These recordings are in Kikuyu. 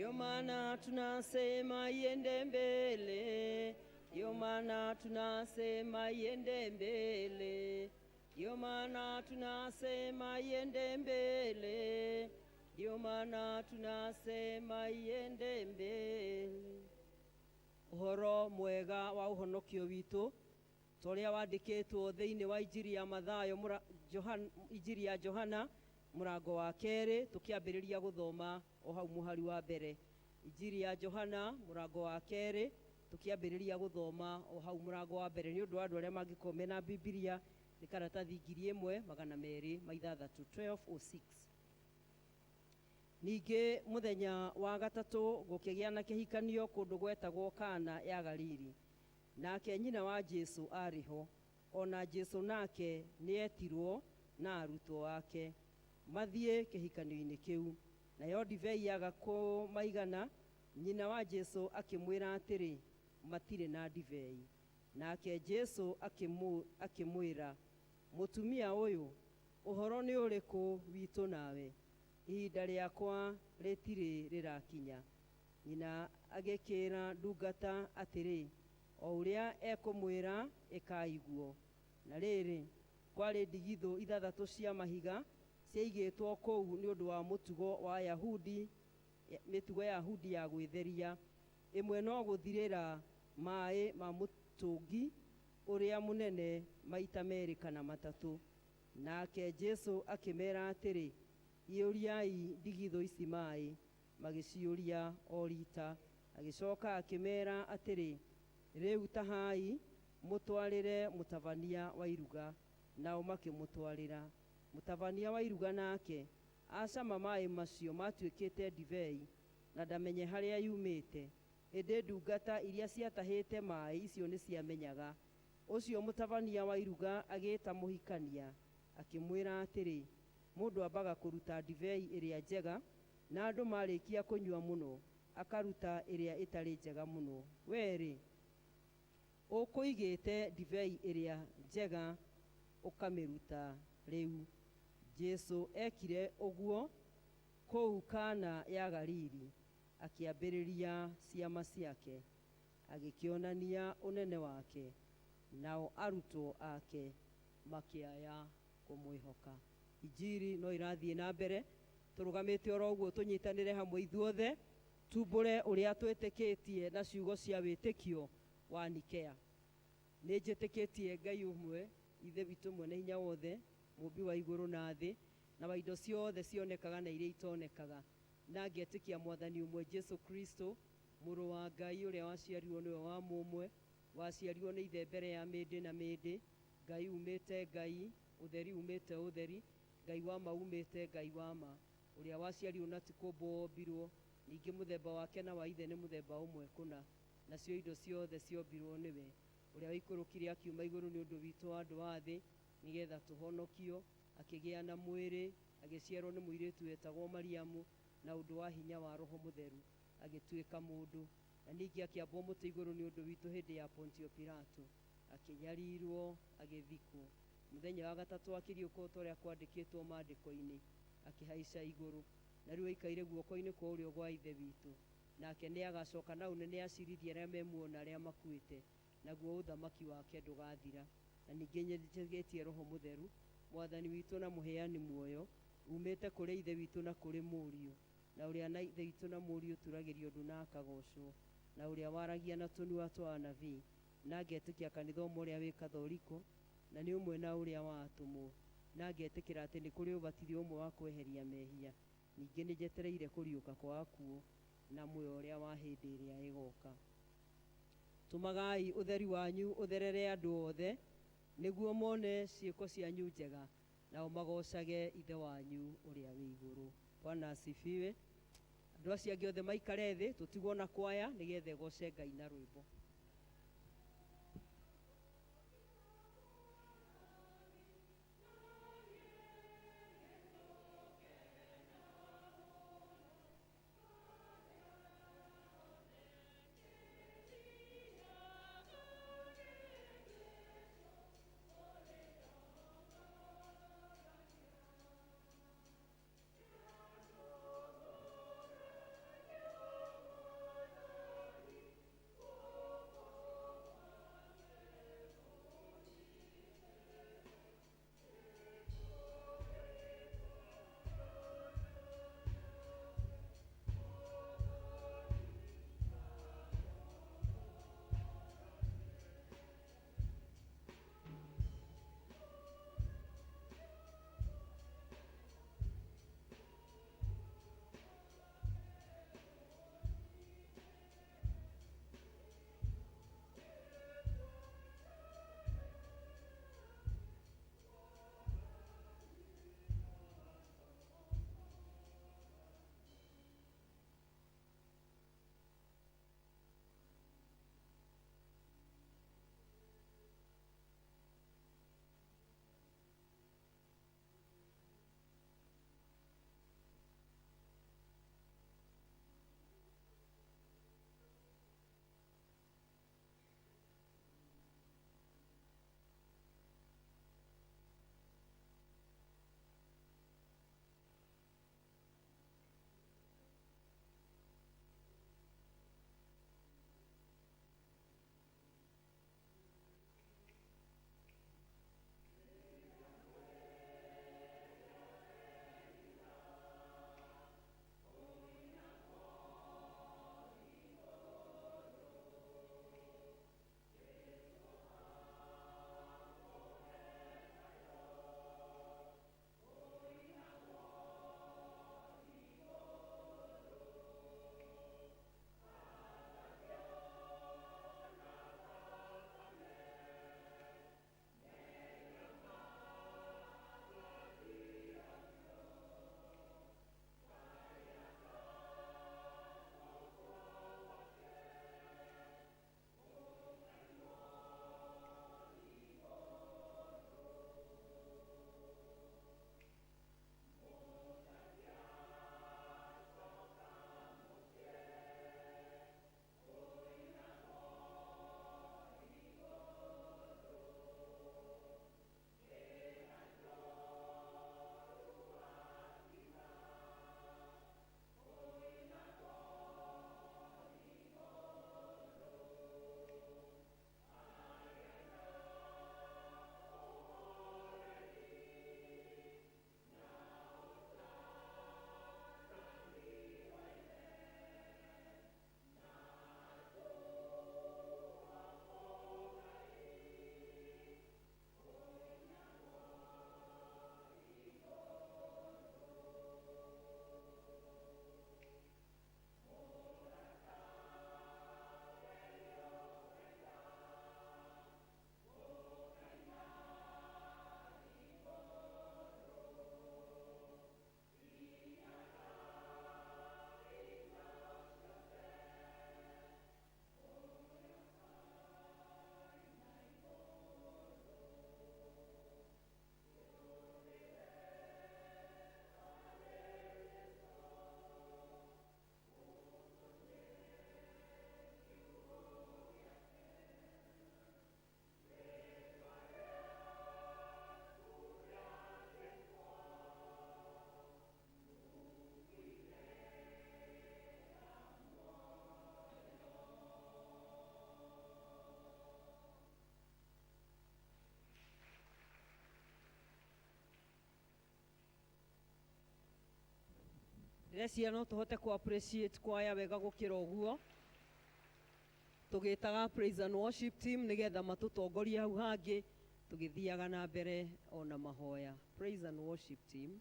Ndio maana tunasema iende mbele, ndio maana tunasema iende mbele, ndio maana tunasema iende mbele, ndio maana tunasema iende mbele. Ũhoro mwega wa ũhonokio witũ ta ũrĩa wandĩkĩtwo thĩinĩ wa Injiri ya Mathayo Injiri ya Johana mũrango wa kerĩ, tũkĩambĩrĩria gũthoma o hau mũhari wa mbere. Injiri ya Johana mũrango wa kerĩ, tũkĩambĩrĩria gũthoma o hau mũrango wa mbere. Nĩ ũndũ wa andũ arĩa mangĩkorwo mena Bibilia, nĩ karatathi 1206, 1206. Ningĩ mũthenya wa gatatũ gũkĩgĩa na kĩhikanio kũndũ gwetagwo Kana ya Galili. Nake nyina wa Jesu arĩ ho, ona Jesu nake nĩetirwo na arutwo ake mathiĩ kĩhikanio-inĩ kĩu. Nayo ndibei yaga kũmaigana, nyina wa Jesu akĩmwĩra atĩrĩ, matirĩ na ndibei. Nake Jesu akĩmwĩra, mũtumia ũyũ, ũhoro nĩ ũrĩkũ witũ nawe? Ihinda rĩakwa rĩtirĩ rĩrakinya. Nyina agĩkĩra ndungata atĩrĩ, o ũrĩa ekũmwĩra ĩkai guo. Na rĩrĩ, kwarĩ ndigithũ ithathatũ cia mahiga ciaigĩtwo kũu nĩ ũndũ wa mũtugo wa Yahudi, mĩtugo ya Yahudi ya gwĩtheria. Ĩmwe no gũthirĩra maĩ ma mũtũngi ũrĩa mũnene maita merĩ kana matatũ. Nake Jesu akĩmera atĩrĩ, iyũriai ndigithũ ici maĩ. Magĩciũria o rita. Agĩcoka akĩmera atĩrĩ, rĩu tahai mũtwarĩre mũtabania wa iruga. Nao makĩmũtwarĩra. Mũtabania wa iruga nake acama maĩ macio matuĩkĩte ndibei, na ndamenye harĩa yumĩte, ĩndĩ ndungata iria ciatahĩte maĩ icio nĩciamenyaga. Ũcio mũtabania wa iruga agĩĩta mũhikania, akĩmwĩra atĩrĩ, mũndũ ambaga kũruta ndibei ĩrĩa njega, na andũ marĩkia kũnyua mũno, akaruta ĩrĩa ĩtarĩ njega mũno. Wee-rĩ, ũkũigĩte ndibei ĩrĩa njega ũkamĩruta rĩu. Jesu ekire ũguo kũu Kana ya Galili, akĩambĩrĩria ciama ciake, agĩkĩonania ũnene wake, nao arutwo ake makĩaya kũmwĩhoka. Injiri no irathiĩ na mbere, tũrũgamĩte oro ũguo tũnyitanĩre hamwe ithuothe, tumbũre ũrĩa twĩtĩkĩtie na ciugo cia wĩtĩkio wa Nikea. Nĩ njĩtĩkĩtie Ngai ũmwe, Ithe witũ mwene hinya wothe, mũũmbi wa igũrũ na thĩ, na wa indo ciothe cionekaga na iria itonekaga, na ngetĩkia Mwathani ũmwe Jesu Kristo, Mũrũ wa Ngai ũrĩa waciarirwo nĩwe wa mũmwe, waciarirwo nĩ Ithe mbere ya mĩndĩ na mĩndĩ, Ngai umĩte Ngai, ũtheri umĩte ũtheri, Ngai wa ma umĩte Ngai wa ma, ũrĩa waciarirwo na ti kũmbwo wombirwo, ningĩ mũthemba wake na wa Ithe nĩ mũthemba ũmwe kũna, nacio indo ciothe ciombirwo nĩwe, ũrĩa waikũrũkire akiuma igũrũ nĩ ũndũ witũ andũ a thĩ, nĩgetha tũhonokio, akĩgĩa na mwĩrĩ, agĩciarwo nĩ mũirĩtu wetagwo Mariamu, na ũndũ wa hinya wa Roho Mũtheru, agĩtuĩka mũndũ, na ningĩ akĩambwo mũtĩ igũrũ nĩ ũndũ witũ hĩndĩ ya Pontio Pilato, akĩnyarirwo, agĩthikwo. Mũthenya wa gatatũ akĩriũka o ta ũrĩa kwandĩkĩtwo maandĩko-inĩ, akĩhaica igũrũ, na rĩu aikaire guoko-inĩ kwa ũrĩo gwa Ithe witũ. Nake nĩagacoka na ũnene acirithie arĩa me muoyo na arĩa makuĩte, naguo ũthamaki wake ndũgathira. Na ningĩ nĩnjĩtĩkĩtie Roho Mũtheru, Mwathani witũ na mũheani muoyo, umĩte kũrĩ Ithe witũ na kũrĩ Mũriũ, na ũrĩa na Ithe witũ na Mũriũ ũturagĩrio ndu na akagocwo, na ũrĩa waragia na tũnua twa anabii, na ngetĩkia kanitha ũmwe ũrĩa wĩ Kathoriko, na nĩ ũmwe na ũrĩa wa atũmwo, na ngetĩkĩra atĩ nĩ kũrĩ ũbatithio ũmwe wa kweheria mehia, ningĩ nĩnjetereire kũriũka kwa akuũ na muoyo ũrĩa wa hĩndĩ ĩrĩa ĩgoka. Tũmagai ũtheri wanyu ũtherere andũ othe, nĩguo mone ciĩko cianyu njega, nao magocage Ithe wanyu ũrĩa wĩ igũrũ. Bwana asifiwe. Andũ acio angĩ othe maikare thĩ, tũtigwo na kwaya nĩgetha ĩgoce Ngai na rwĩmbo. Ndĩreciria no tũhote ku appreciate kwaya wega gũkĩra ũguo. Tũgĩtaga praise and worship team nĩgetha matũtongorie hau hangĩ tũgĩthiaga na mbere ona mahoya. Praise and worship team.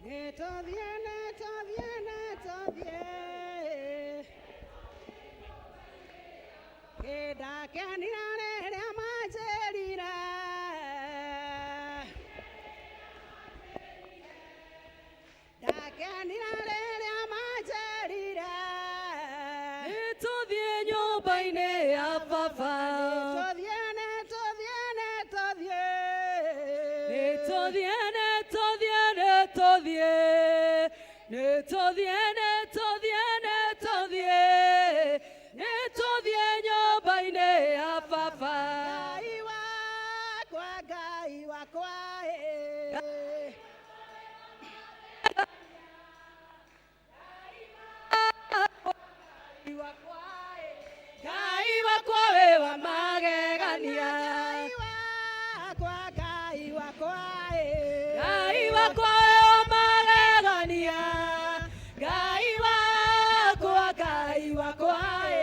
Nĩtũthiĩ, nĩtũthiĩ, nĩtũthiĩ. Ndakenire rĩrĩa manjĩrire. Ndakenire rĩrĩa manjĩrire. Nĩtũthiĩ nyũmba-inĩ ya baba. Nĩtũthiĩ, nĩtũthiĩ, nĩtũthiĩ. Nĩtũthiĩ, nĩtũthiĩ, nĩtũthiĩ. Nĩtũthiĩ, nĩtũthiĩ, nĩtũthiĩ. Nĩtũthiĩ nyũmba-inĩ ya baba. Ngai wakwa, Ngai wakwa, ĩ. Ngai wakwa wĩ wa magegania. Ngai wakwa, Ngai wakwa, ĩ. Ngai wakwa wĩ wa magegania. Ngai wakwa, Ngai wakwa, ĩ.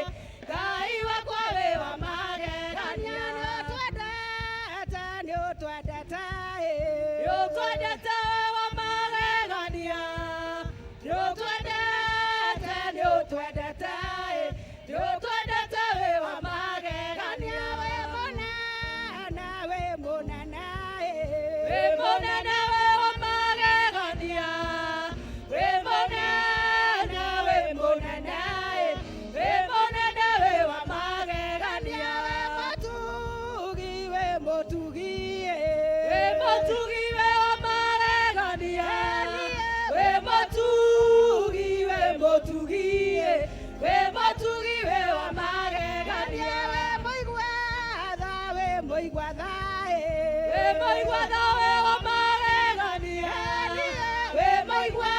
Ngai wakwa wĩ wa magegania. Nĩũtwendete, nĩũtwendete, ĩ. Nĩũtwendete wĩ wa magegania. Nĩũtwendete, nĩũtwendete, ĩ. Nĩũtwendete wĩ wa magegania. Wĩ mũnene, wĩ mũnene, ĩ. Wĩ mũnene wĩ wa magegania. Wĩ mũnene, wĩ mũnene, ĩ. Wĩ mũnene wĩ wa magegania. Wĩ mũtugi, wĩ mũtugi, ĩ. Wĩ mũtugi wĩ wa magegania. Wĩ mũtugi, wĩ mũtugi, ĩ. Wĩ mũtugi wĩ wa magegania. Wĩ mũigua tha, wĩ mũigua tha, ĩ. Wĩ mũigua tha wĩ wa magegania. Wĩ mũigua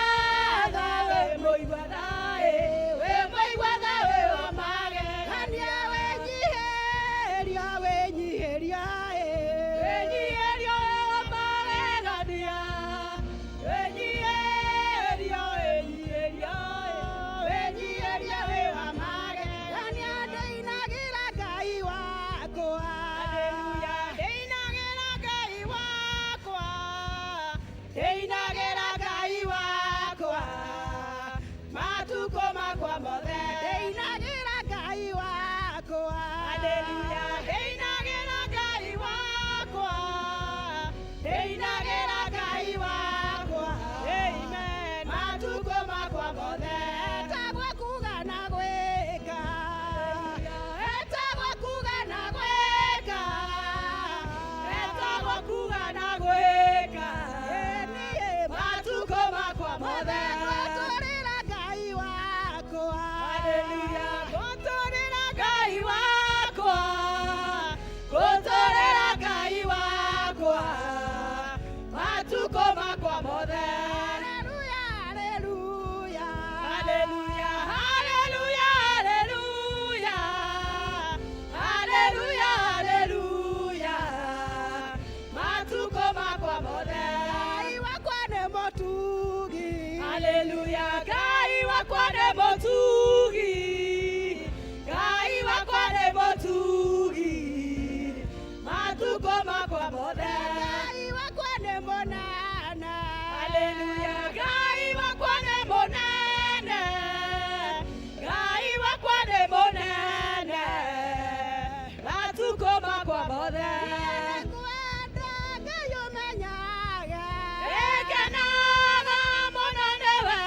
tha, wĩ mũigua tha, ĩ. Wĩ mũigua tha wĩ wa magegania. Wĩnyihĩria, wĩnyihĩria, ĩ. Wĩnyihĩria wĩ wa magegania. Wĩnyihĩria, wĩnyihĩria, ĩ. Wĩnyihĩria wĩ wa magegania. Ndĩinagĩra Ngai wakwa. Haleluya. Ndĩinagĩra Ngai wakwa. Ndĩinagĩra Ngai wakwa. Matukũ makwa mothe. Ndĩinagĩra Ngai wakwa. Haleluya. Ndĩinagĩra Ngai wakwa. Ndĩinagĩra Ngai wakwa. Amen. Matukũ makwa mothe. Etagwo kuga na gwĩka. Etagwo kuga na gwĩka. Etagwo kuga na gwĩka. Niĩ Matukũ makwa mothe. Ngũtũrĩra Ngai wakwa. Haleluya. Ngũtũrĩra Ngai wakwa. Ngũtũrĩra Ngai wakwa. Matukũ makwa mothe. Haleluya, haleluya. Haleluya, haleluya, haleluya. Haleluya, haleluya. Matukũ makwa mothe. Ngai wakwa nĩ mũtugi. Haleluya, Ngai wakwa nĩ mũtugi. Ngai wakwa nĩ mũtugi. Matukũ makwa mothe. Ngai wakwa nĩ mũnene. Haleluya, Ngai wakwa nĩ mũnene. Ngai wakwa nĩ mũnene. Matukũ makwa mothe. Nĩngwenda Ngai ũmenyaga. Nĩngenaga mũno nĩwe,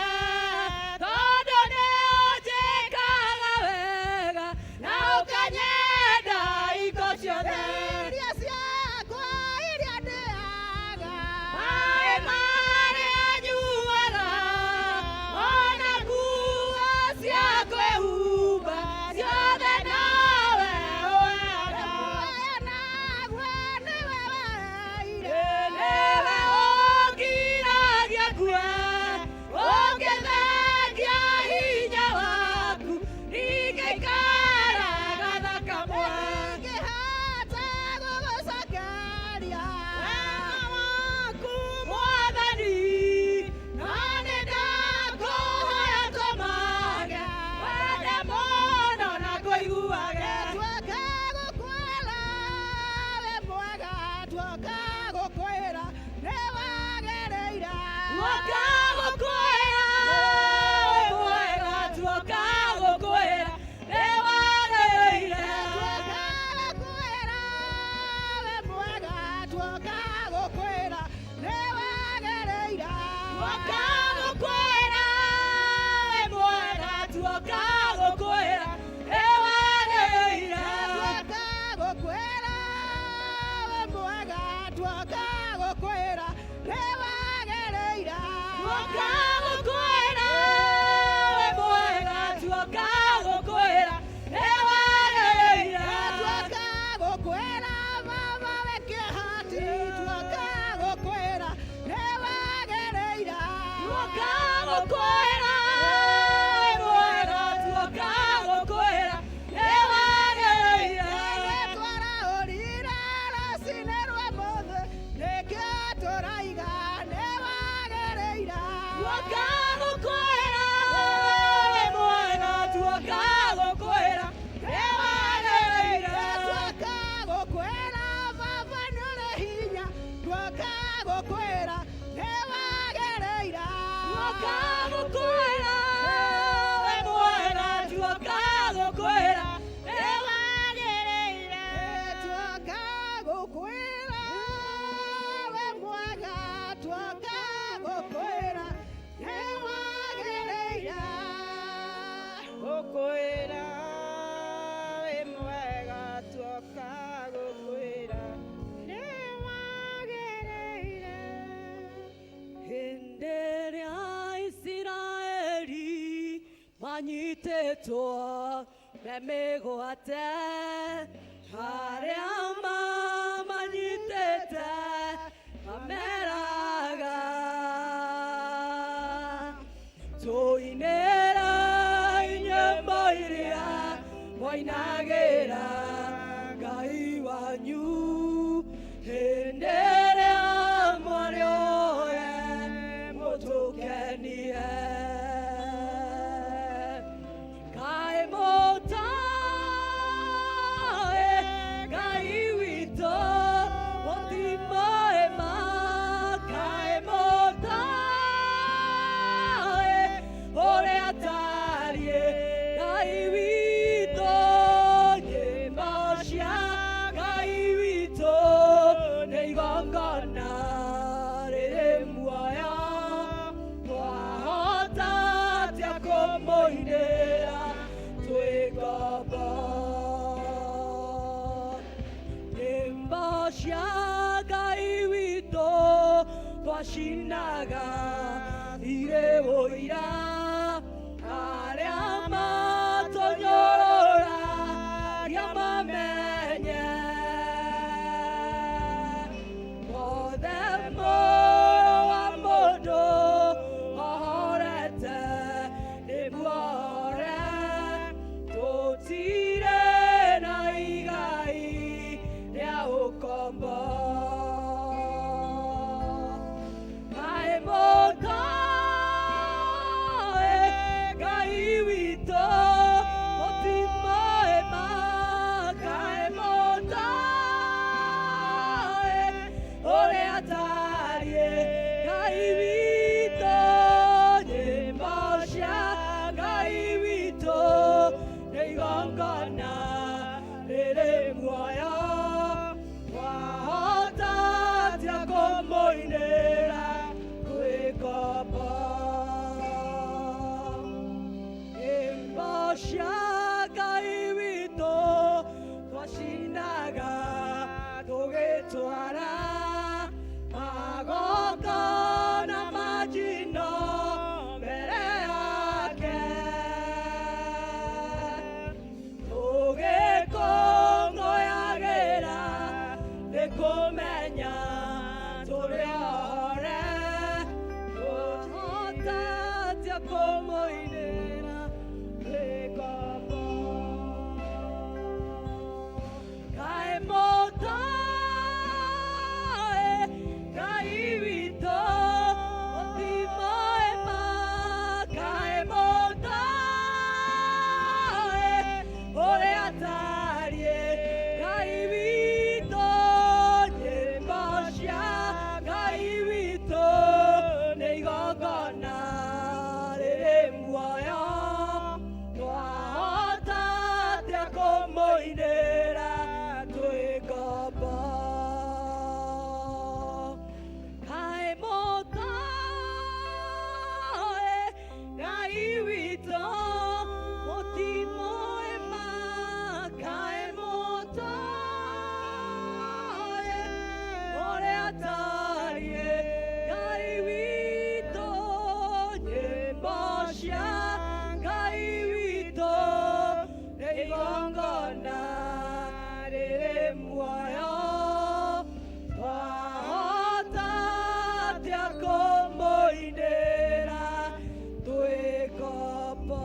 tondũ nĩũnjĩkaga wega, na ũkanyenda hingo ciothe. Irio ciakwa iria Gũkwĩra we mwega, tuoka gũkwĩra nĩ wagĩrĩire. Tuoka gũkwĩra we mwega, tuoka gũkwĩra nĩ wagĩrĩire. Gũkwĩra wĩ mwega, tuoka gũkwĩra nĩ wagĩrĩire. Hĩndĩ ĩrĩa Isiraeli manyitĩtwo me mĩgwate, arĩa mamanyitĩte mameraga, tũinĩra nyĩmbo iria mwainagĩra Ngai wanyu hĩndĩ ĩrĩa mwarĩ oe mũtũkenie. Kaĩ mũtoĩ Ngai witũ, mũtimoĩ ma, kaĩ mũtoĩ ũrĩa atariĩ Ngai witũ, nyĩmbo cia Ngai witũ nĩ igongona rĩrĩ muoyo, twahota atĩa kũmũinĩra twĩ ngombo? Nyĩmbo cia Ngai witũ twacinaga irĩ ũira, arĩa matũnyũrũragia mamenye mothe mũrũ wa mũndũ ohorete nĩ muohore, tũtirĩ na igai rĩa ũkombo. Kaĩ mũtoĩ Ngai witũ, mũtimoĩ ma, kaĩ mũtoĩ ũrĩa atariĩ Ngai witũ, nyĩmbo cia Ngai witũ nĩ igongona rĩrĩ muoyo, twahota atĩa kũmũinĩra twĩ ngombo? Nyĩmbo cia Ngai witũ twacinaga tũgĩtwara magongona ma njino mbere yake, tũgĩkũngũyagĩra nĩ kũmenya tũrĩ ohore, tũhota atĩa kũmũinĩra twĩ ngombo? Kaĩ mũtoĩ Ngai witũ, mũtimoĩ ma, kaĩ mũtoĩ ũrĩa atariĩ Ngai witũ, nyĩmbo cia Ngai witũ nĩ igongona rĩrĩ muoyo, twahota atĩa kũmũinĩra twĩ ngombo? Kaĩ mũtoĩ Ngai witũ, mũtimoĩ ma, kaĩ mũtoĩ ũrĩa atariĩ Ngai witũ, nyĩmbo cia Ngai witũ nĩ igongona rĩrĩ muoyo, twahota atĩa kũmũinĩra twĩ ngombo?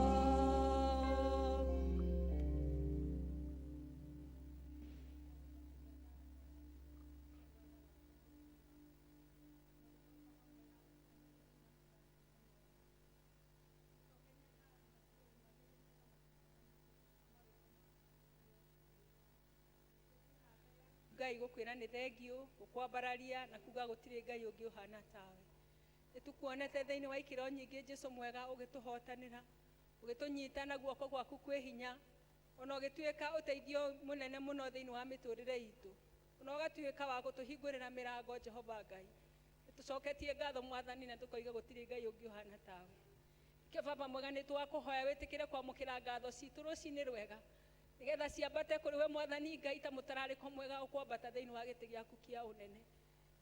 Ngai gũkwĩra nĩ thengiũ, gũkwambararia na kuga gũtirĩ Ngai ũngĩ ũhana tawe. Nĩ tũkuonete thĩinĩ wa ikĩro nyingĩ Jesu mwega ũgĩtũhotanĩra, ũgĩtũnyita na guoko gwaku kwĩ hinya, ona ũgĩtuĩka ũteithio mũnene mũno thĩinĩ wa mĩtũrĩre itũ, ona ũgatuĩka wa gũtũhingũrĩra mĩrango Jehova Ngai. Nĩ tũcoketie ngatho Mwathani na tũkoiga gũtirĩ Ngai ũngĩ ũhana tawe. Nĩkĩo Baba mwega nĩ twakũhoya wĩtĩkĩre kwamũkĩra ngatho citũ rũcinĩ rwega, nĩgetha ciambate kũrĩ we Mwathani Ngai ta mũtararĩko mwega ũkwambata thĩinĩ wa gĩtĩ gĩaku kĩa ũnene.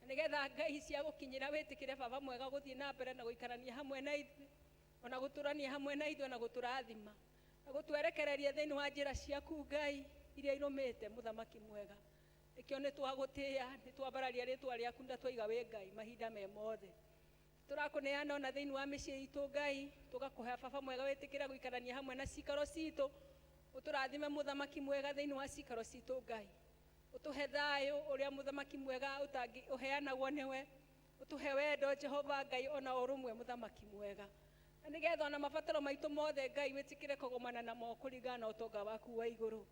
Na nĩgetha Ngai cia gũkinyĩra wĩtĩkĩre Baba mwega gũthiĩ na mbere na gũikarania hamwe na ithuĩ, ona gũtũrania hamwe na ithuĩ na gũtũrathima na gũtwerekereria thĩinĩ wa njĩra ciaku Ngai iria irũmĩte mũthamaki mwega. Nĩkĩo nĩ twagũtĩĩa, nĩ twambararia rĩtwa rĩaku na twaiga wĩ Ngai mahinda me mothe. Tũrakũneana ona thĩinĩ wa mĩciĩ itũ Ngai, tũgakũhe Baba mwega wĩtĩkĩre gũikarania hamwe na cikaro citũ, ũtũrathime mũthamaki mwega thĩinĩ wa cikaro citũ Ngai. Ũtũhe thayũ ũrĩa mũthamaki mwega ũheanagwo nĩwe, ũtũhe wendo Jehova Ngai ona ũrũmwe mũthamaki mwega. Na nĩgetha ona mabataro maitũ mothe Ngai wĩtĩkĩre kũgomana namo kũringana na ũtonga waku wa igũrũ.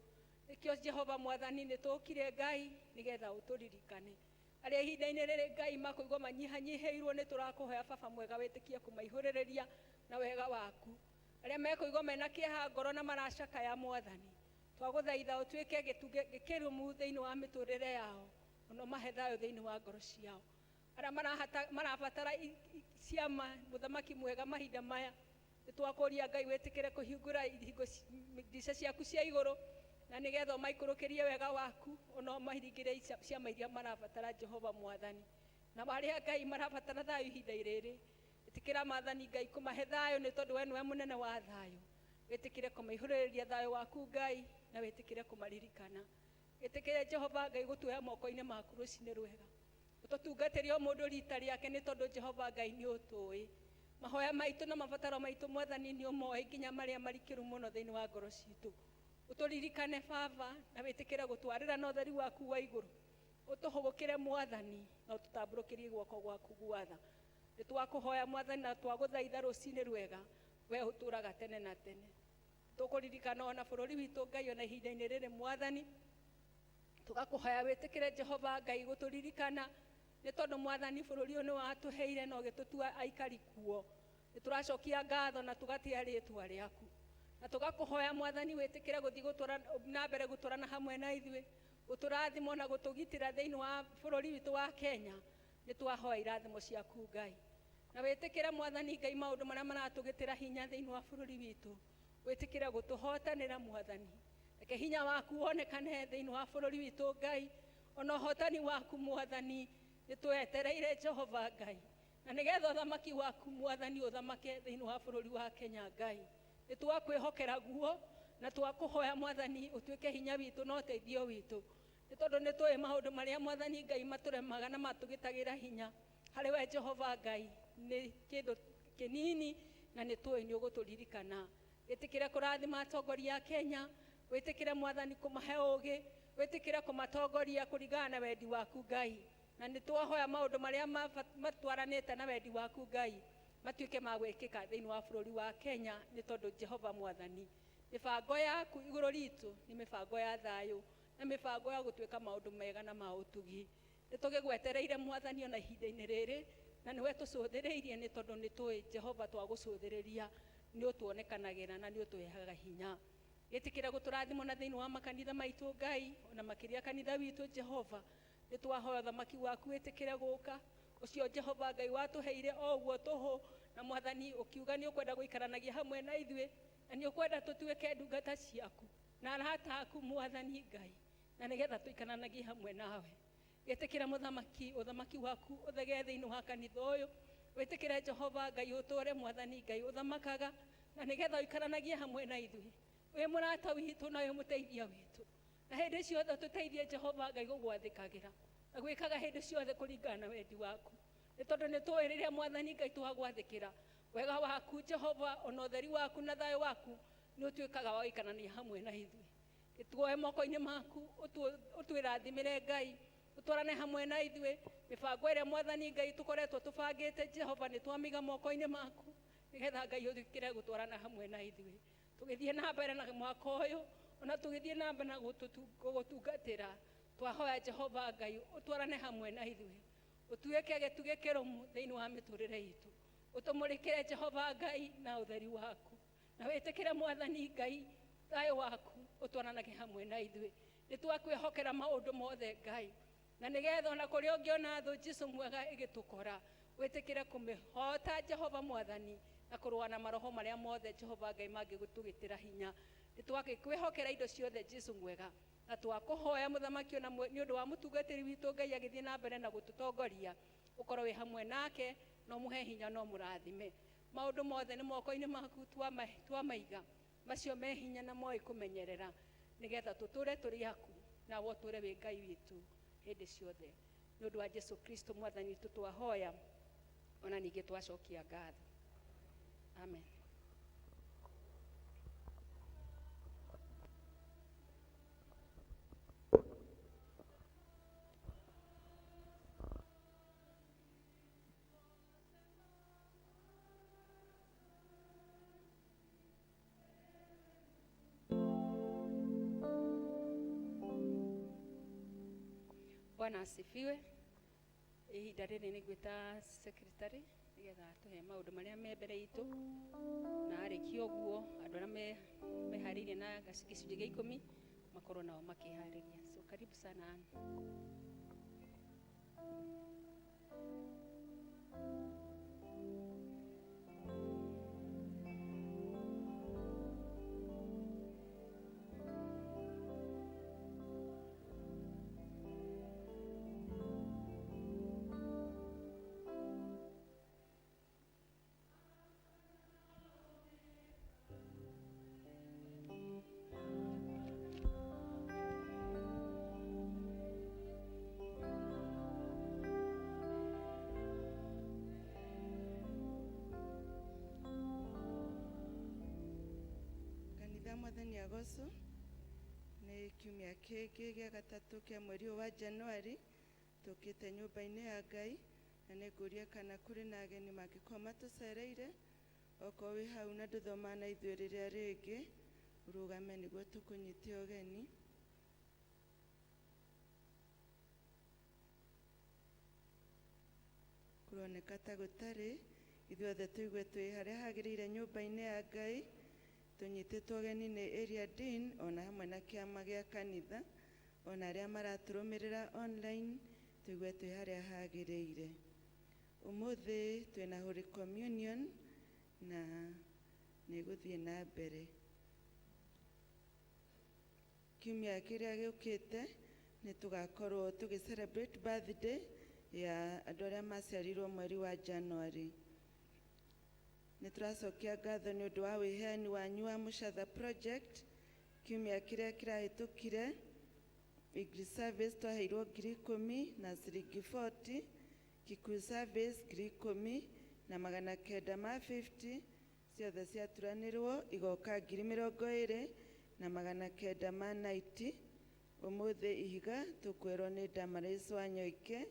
Nĩkĩo Jehova Mwathani nĩ tũkire Ngai nĩgetha ũtũririkane. Arĩa ihinda-inĩ rĩrĩ Ngai makũigua manyihanyihĩirwo nĩ tũrakũhoya Baba mwega wĩtĩkie kũmaihũrĩrĩria na wega waku. Arĩa mekũigua mena kĩeha ngoro na maracakaya Mwathani, twagũthaitha ũtuĩke gĩtugĩ gĩkĩrũmu thĩinĩ wa mĩtũrĩre yao, ona ũmahe thayũ thĩinĩ wa ngoro ciao. Arĩa marabatara ciama mũthamaki mwega mahinda maya, nĩ twakũria Ngai wĩtĩkĩre kũhingũra ihingo ndirica ciaku cia igũrũ, na nĩgetha ũmaikũrũkĩrie wega waku, ona ũmahiringĩre ciama iria marabatara Jehova Mwathani. Na arĩa Ngai marabatara thayũ ihinda rĩrĩ, ĩtĩkĩra Mwathani Ngai kũmahe thayũ, nĩ tondũ we nĩwe mũnene wa thayũ. Wĩtĩkĩre kũmaihũrĩrĩria thayũ waku Ngai, na wĩtĩkĩre kũmaririkana. Wĩtĩkĩre Jehova Ngai gũtuoya moko-inĩ maku rũcinĩ rwega, ũtũtungatĩre o mũndũ rita rĩake, nĩ tondũ Jehova Ngai nĩ ũtũĩ. Mahoya maitũ na mabataro maitũ Mwathani nĩ ũmoĩ nginya marĩa marikĩru mũno thĩinĩ wa ngoro citũ. Ũtũririkane Baba, na wĩtĩkĩre gũtwarĩra na ũtheri waku wa igũrũ. Ũtũhũgũkĩre Mwathani, na ũtũtambũrũkĩrie guoko gwaku gwatha. Nĩ twakũhoya Mwathani na twagũthaitha rũcinĩ rwega, we ũtũraga tene na tene. Tũkũririkana ona bũrũri witũ Ngai ona ihinda-inĩ rĩrĩ Mwathani, tũgakũhoya wĩtĩkĩre Jehova Ngai gũtũririkana, nĩ tondũ Mwathani bũrũri ũyũ nĩ watũheire na ũgĩtũtua aikari kuo. Nĩ tũracokia ngatho na tũgatĩa rĩtwa rĩaku, na tũgakũhoya Mwathani wĩtĩkĩre gũthiĩ gũtũra na mbere gũtũrana hamwe na ithuĩ, gũtũrathima na gũtũgitĩra thĩinĩ wa bũrũri witũ wa Kenya. Nĩ twahoya irathimo ciaku Ngai, na wĩtĩkĩre Mwathani Ngai maũndũ marĩa maratũgĩtĩra hinya thĩinĩ wa bũrũri witũ, wĩtĩkĩre gũtũhotanĩra Mwathani. Reke hinya waku wonekane thĩinĩ wa bũrũri witũ Ngai, ona ũhotani waku Mwathani nĩ twetereire Jehova Ngai, na nĩgetha ũthamaki waku Mwathani ũthamake thĩinĩ wa bũrũri wa Kenya Ngai. Nĩ twakwĩhokera guo na twakũhoya Mwathani ũtuĩke hinya witũ na ũteithio witũ, nĩ tondũ nĩ tũĩ maũndũ marĩa Mwathani Ngai matũremaga na matũgĩtagĩra hinya harĩ we Jehova Ngai nĩ kĩndũ kĩnini, na nĩ tũĩ nĩ ũgũtũririkana. Wĩtĩkĩre kũrathima atongoria a Kenya, wĩtĩkĩre Mwathani kũmahe ũũgĩ, wĩtĩkĩre kũmatongoria kũringana na wendi waku Ngai, na nĩ twahoya maũndũ marĩa matwaranĩte na wendi waku Ngai matuĩke ma gwĩkĩka thĩinĩ wa bũrũri wa Kenya, nĩ tondũ Jehova Mwathani mĩbango yaku igũrũ ritũ nĩ mĩbango ya thayũ na mĩbango ya gũtuĩka maũndũ mega na ma ũtugi. Nĩ tũgĩgwetereire Mwathani ona ihinda-inĩ rĩrĩ, na nĩwe tũcũthĩrĩirie, nĩ tondũ nĩ tũĩ Jehova twagũcũthĩrĩria nĩ ũtuonekanagĩra na nĩ ũtũheaga hinya. Gĩtĩkĩra gũtũrathimwo na thĩinĩ wa makanitha maitũ Ngai, ona makĩria kanitha witũ Jehova. Nĩ twahoya ũthamaki waku wĩtĩkĩre gũka, ũcio Jehova Ngai watũheire o ũguo tũhũ, na Mwathani ũkiuga nĩ ũkwenda gũikaranagia hamwe na ithuĩ, na nĩ ũkwenda tũtuĩke ndungata ciaku na arata aku Mwathani Ngai, na nĩgetha tũikaranagie hamwe nawe. Gĩtĩkĩra mũthamaki ũthamaki waku ũthegee thĩinĩ wa kanitha ũyũ, wĩtĩkĩre Jehova Ngai ũtũre Mwathani Ngai ũthamakaga, na nĩgetha ũikaranagie hamwe na ithuĩ, wĩ mũrata witũ na wĩ mũteithia witũ, na hĩndĩ ciothe tũteithie Jehova Ngai gũgwathĩkagĩra na gwĩkaga hĩndĩ ciothe kũringana na wendi waku, nĩ tondũ nĩ tũĩ rĩrĩa Mwathani Ngai twagwathĩkĩra wega waku Jehova ona ũtheri waku na thayũ waku nĩ ũtuĩkaga wa gũikarania hamwe na ithuĩ. Gĩtuoe moko-inĩ maku, ũtwĩrathimĩre Ngai, ũtwarane hamwe na ithuĩ. Mĩbango ĩrĩa Mwathani Ngai tũkoretwo tũbangĩte Jehova nĩ twamiga moko-inĩ maku, nĩgetha Ngai ũtwĩkĩre gũtwarana hamwe na ithuĩ tũgĩthiĩ na mbere na mwaka ũyũ, ona tũgĩthiĩ na mbere na gũgũtungatĩra. Twahoya Jehova Ngai ũtwarane hamwe na ithuĩ, Ũtuĩke gĩtugĩ kĩrũmu thĩinĩ wa mĩtũrĩre itũ. Ũtũmũrĩkĩre Jehova Ngai na ũtheri waku, na wĩtĩkĩre Mwathani Ngai thayũ waku ũtwaranage hamwe na ithuĩ. Nĩ twakwĩhokera maũndũ mothe Ngai, na nĩgetha ona kũrĩa ũngĩona thũ Jesu mwega ĩgĩtũkora, wĩtĩkĩre kũmĩhota Jehova Mwathani, na kũrũa na maroho marĩa mothe Jehova Ngai mangĩgũtũgĩtĩra hinya. Nĩ twakwĩhokera indo ciothe Jesu mwega, na twakũhoya mũthamaki ona nĩ ũndũ wa mũtungatĩri witũ Ngai agĩthiĩ na mbere na gũtũtongoria, ũkorwo wĩ hamwe nake, no mũhe hinya, no mũrathime. Maũndũ mothe nĩ moko-inĩ maku twamaiga, macio me hinya na moĩ kũmenyerera, nĩgetha tũtũre tũrĩ aku, nawe ũtũre wĩ Ngai witũ hĩndĩ ciothe. Nĩ ũndũ wa Jesu Kristo Mwathani witũ twahoya, ona ningĩ twacokia ngatho. Amen. Bwana asifiwe. Ihinda rĩrĩ nĩ ngwĩta secretary nĩgetha atũhe maũndũ marĩa me mbere itũ, na arĩkia ũguo andũ arĩa meharĩirie na gĩcunjĩ gĩa 10 makorwo nao makĩharĩria. So karibu sana Ann. Kanitha Mwathani agocwo. Nĩ kiumia kĩngĩ gĩa gatatũ kĩa mweri ũyũ wa Januari, tũkĩte nyũmba-inĩ ya Ngai, na nĩ ngũria kana kũrĩ na ageni mangĩkorwo matũcereire. Okorwo wĩ hau na ndũthomaga na ithuĩ rĩrĩa rĩngĩ, ũrũgame nĩguo tũkũnyite ũgeni. Kũroneka ta gũtarĩ. Ithuothe tũigue twĩ harĩa hagĩrĩire nyũmba-inĩ ya Ngai, tũnyitĩtwo ũgeni nĩ Area Dean ona hamwe na kĩama gĩa kanitha, ona arĩa maratũrũmĩrĩra online, tũigue twĩ harĩa hagĩrĩire. Ũmũthĩ twĩna Holy Communion na nĩ gũthiĩ na mbere. Kiumia kĩrĩa gĩũkĩte nĩ tũgakorwo tũgĩ celebrate birthday ya andũ arĩa maciarirwo mweri wa January. Nĩ tũracokia ngatho nĩ ũndũ wa wĩheani wanyu wa Mũcatha Project. Kiumia kĩrĩa kĩrahĩtũkire, English service twaheirwo 10,000 na ciringi 40, Kikuyu service 10,950, ciothe ciaturanĩrwo igoka 20,990. Ũmũthĩ ihiga tũkwĩrwo nĩ Damaris Wanyoike,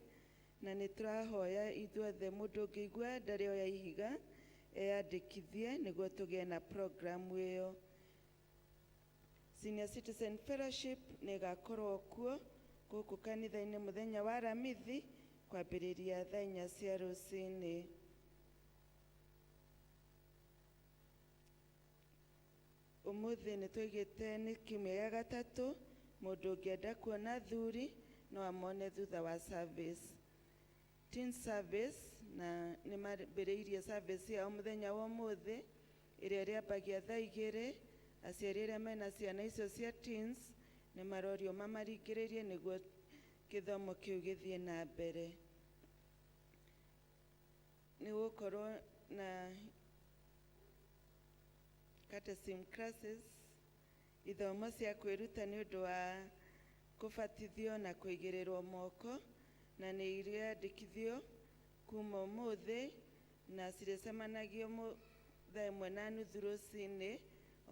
na nĩ tũrahoya ithuothe mũndũ ũngĩigua ndarĩ oya ihiga eyandĩkithie nĩguo tũgĩe na programu ĩyo. Senior Citizen Fellowship nĩ ĩgakorwo kuo gũkũ kanitha-inĩ mũthenya wa Aramithi kwambĩrĩria thaa 4 cia rũcinĩ. Ũmũthĩ nĩ twaigĩte nĩ kiumia gĩa gatatũ, mũndũ ũngĩenda kuona athuri no amone thutha wa service. Teen service na nĩ mambĩrĩirie service yao mũthenya wa ũmũthĩ ĩrĩa ĩrĩambagia thaa 2. Aciari arĩa mena ciana icio cia teens nĩ marorio mamaringĩrĩrie nĩguo gĩthomo kĩu gĩthiĩ na mbere. Nĩ gũkorwo na catechism classes, ithomo cia kwĩruta nĩ ũndũ wa kũbatithio na kũigĩrĩrwo moko, na nĩ irĩandĩkithio kuma ũmũthĩ na cirĩcemanagio thaa 1:30 rũcinĩ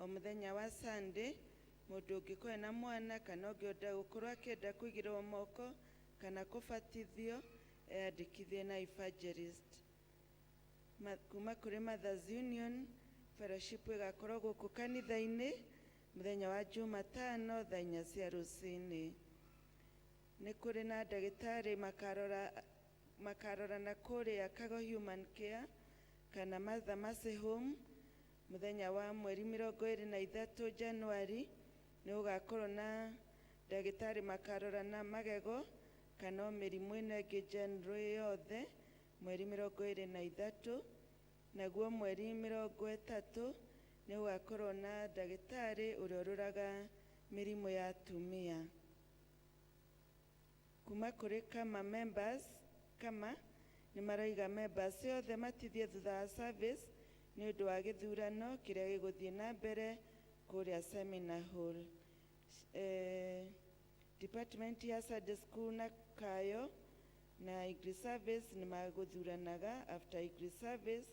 o mũthenya wa Sunday. Mũndũ ũngĩkorwo na mwana kana ũngĩenda gũkorwo akĩenda kũigĩrĩrwo moko kana kũbatithio eyandĩkithie na evangelist. Kuma kũrĩ Mothers Union fellowship ĩgakorwo gũkũ kanitha-inĩ mũthenya wa Jumatano thaa 4 cia rũcinĩ. Nĩ kũrĩ na ndagĩtarĩ makarora Makarorana kũrĩa Kago Human Care kana Mother Mercy Home. Mũthenya wa mweri 23 Januari nĩ gũgakorwo na ndagĩtarĩ makarorana magego kana o mĩrimũ ĩno ĩngĩ general yothe, mweri 23. Naguo mweri 30 nĩ gũgakorwo na ndagĩtarĩ ũrĩa ũroraga mĩrimũ ya atumia. Kuma kũrĩ kama members, kama nĩ maroiga members othe matithie thutha wa service nĩ ũndũ wa gĩthurano kĩrĩa gĩgũthiĩ na mbere kũrĩa seminar hall. Department ya Sunday school na kayo na English service nĩ magũthuranaga after English service.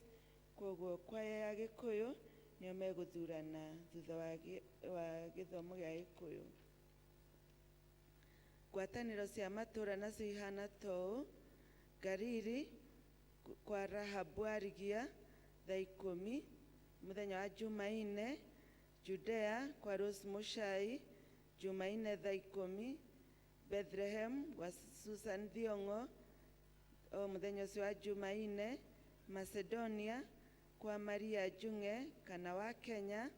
Koguo kwaya ya Gĩkũyũ nĩo megũthurana thutha wa gĩthomo gĩa Gĩkũyũ. Ngwatanĩro cia matũra nacio ihana ta ũũ: Ngariri kwa Rahabu Arigia thaa 10 mũthenya wa Jumaine, Judea kwa Rose Mushai Jumaine thaa 10, Bethlehem kwa Susan Thiong'o o mũthenya ũcio wa Jumaine, Macedonia kwa Maria Njung'e kana wa Kenya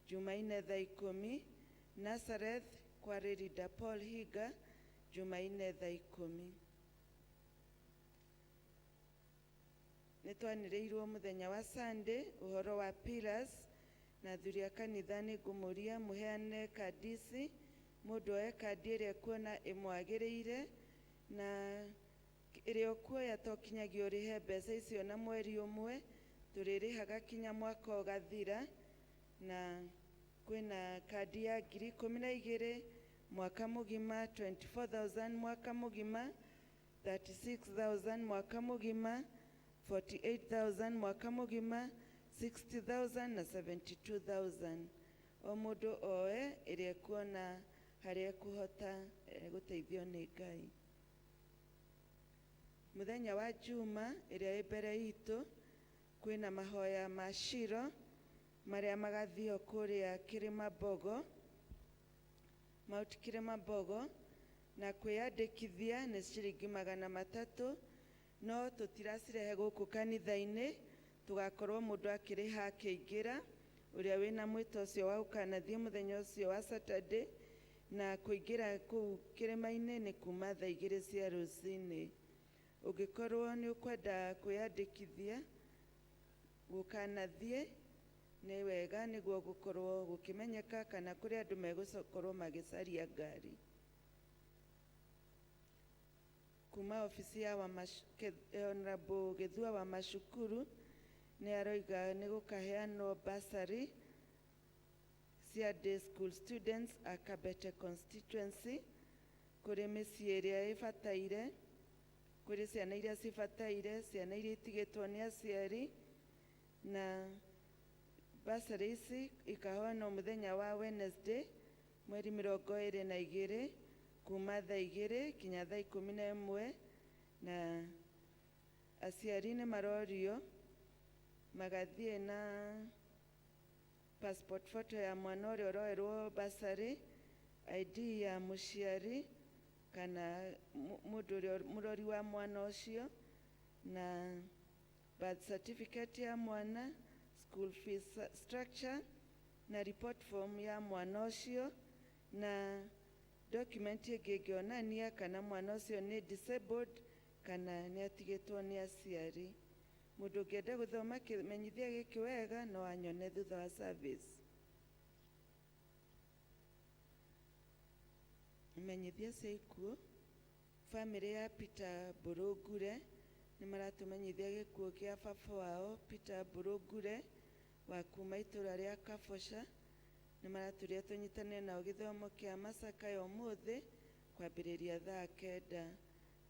Jumaine thaa 10, Nazareth kwa Lerida Paul Higa Jumaine thaa 10. Nĩ twanĩrĩirwo mũthenya wa Sunday ũhoro wa pillars, na athuri a kanitha nĩ ngũmũria mũheane kandi ici, mũndũ oe kandi ĩrĩa ekuona ĩmwagĩrĩire, na ĩrĩa ũkuoya to kinyagia ũrĩhe mbeca icio na mweri ũmwe, tũrĩrĩhaga kinya mwaka ũgathira. Na kwĩna kandi ya 12,000 mwaka mũgima, 24,000 mwaka mũgima, 36,000 mwaka mũgima, 48,000 mwaka mũgima, 60,000 na 72,000. O mũndũ oe ĩrĩa ekuona harĩa ekũhota gũteithio nĩ Ngai. Mũthenya wa Juma ĩrĩa ĩ mbere itũ kwĩna mahoya ma Shiro marĩa magathio kũrĩa Kĩrĩma Mbogo, Mount Kĩrĩma Mbogo, na kwĩyandĩkithia nĩ ciringi 300, no tũtiracirehe gũkũ kanitha-inĩ, tũgakorwo mũndũ akĩrĩha akĩingĩra, ũrĩa wĩna mwĩto ũcio wa gũkanathiĩ mũthenya ũcio wa Saturday. Na kũingĩra kũu kĩrĩma-inĩ nĩ kuma thaa 2 cia rũcinĩ. Ũngĩkorwo nĩ ũkwenda kwĩyandĩkithia gũkanathiĩ nĩ wega, nĩguo gũkorwo gũkĩmenyeka kana kũrĩ andũ megũkorwo magĩcaria ngari. Kuma obici ya Honorable Gĩthua wa Macukuru nĩ aroiga nĩ gũkaheanwo bursary cia day school students a Kabete constituency kũrĩ mĩciĩ ĩrĩa ĩbataire, kũrĩ ciana iria cibataire, ciana iria itigĩtwo nĩ aciari. Na bursary ici ikaheanwo mũthenya wa Wednesday mweri 22 kuma thaa 2 kinya thaa 11, na aciari nĩ marorio magathiĩ na passport photo ya mwana ũrĩa ũroerwo bursary, ID ya mũciari kana mũndũ ũrĩa mũrori wa mwana ũcio, na birth certificate ya mwana, school fees structure na report form ya mwana ũcio, na document ĩngĩ ĩngĩonania kana mwana ũcio nĩ disabled kana nĩ atigĩtwo nĩ aciari. Mũndũ ũngĩenda gũthoma kĩmenyithia gĩkĩ wega no anyone thutha wa service. Imenyithia cia ikuũ: bamĩrĩ ya Peter Mbũrũngure nĩ maratũmenyithia gĩkuũ kĩa baba wao Peter Mbũrũngure wa kuma itũra rĩa Kaboca. Nĩ maratũria tũnyitanĩre nao gĩthomo kĩa macakaya ũmũthĩ kwambĩrĩria thaa 9.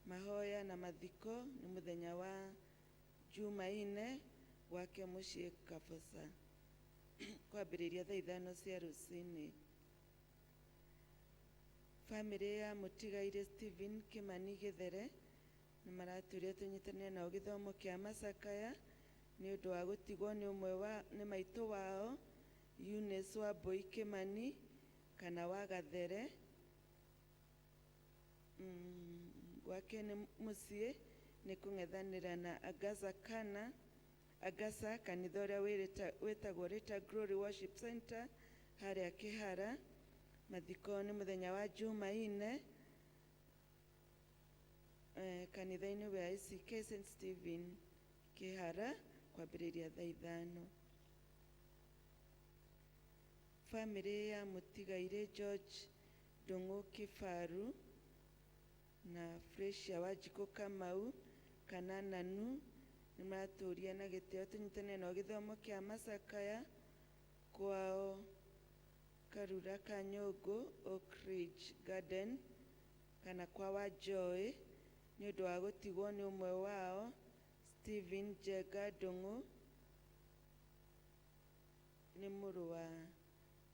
Mahoya na mathiko nĩ mũthenya wa Jumaine gwake mũciĩ Kaboca kwambĩrĩria thaa 5 cia rũcinĩ. Bamĩrĩ ya mũtigairĩ Stephen Kimani Gĩthere nĩ maratũria tũnyitanĩre nao gĩthomo kĩa macakaya nĩ ũndũ wa gũtigwo nĩ ũmwe wa nĩ maitũ wao Eunice Wambui Kimani kana wa Gathere. Gwake nĩ mũciĩ Nĩ kũng'ethanĩra na Agasa kana Agasa kanitha ũrĩa wĩtagwo Rita Glory Worship Center harĩa Kĩhara. Mathiko nĩ mũthenya wa Jumaine kanitha-inĩ wa ACK St Stephen Kĩhara kwambĩrĩria thaa 5. Bamĩrĩ ya mũtigairĩ George Ndung'u Kifaru na Fresia Wanjikũ Kamau kana Nanu nĩ maratũria na gĩtĩo tũnyitane nao gĩthomo kĩa macakaya kwao Karura Kanyũngũ Oak Ridge Garden kana kwa Wanjoĩ nĩ ũndũ wa gũtigwo nĩ ũmwe wao Stephen Njenga Ndung'u nĩ mũrũ wa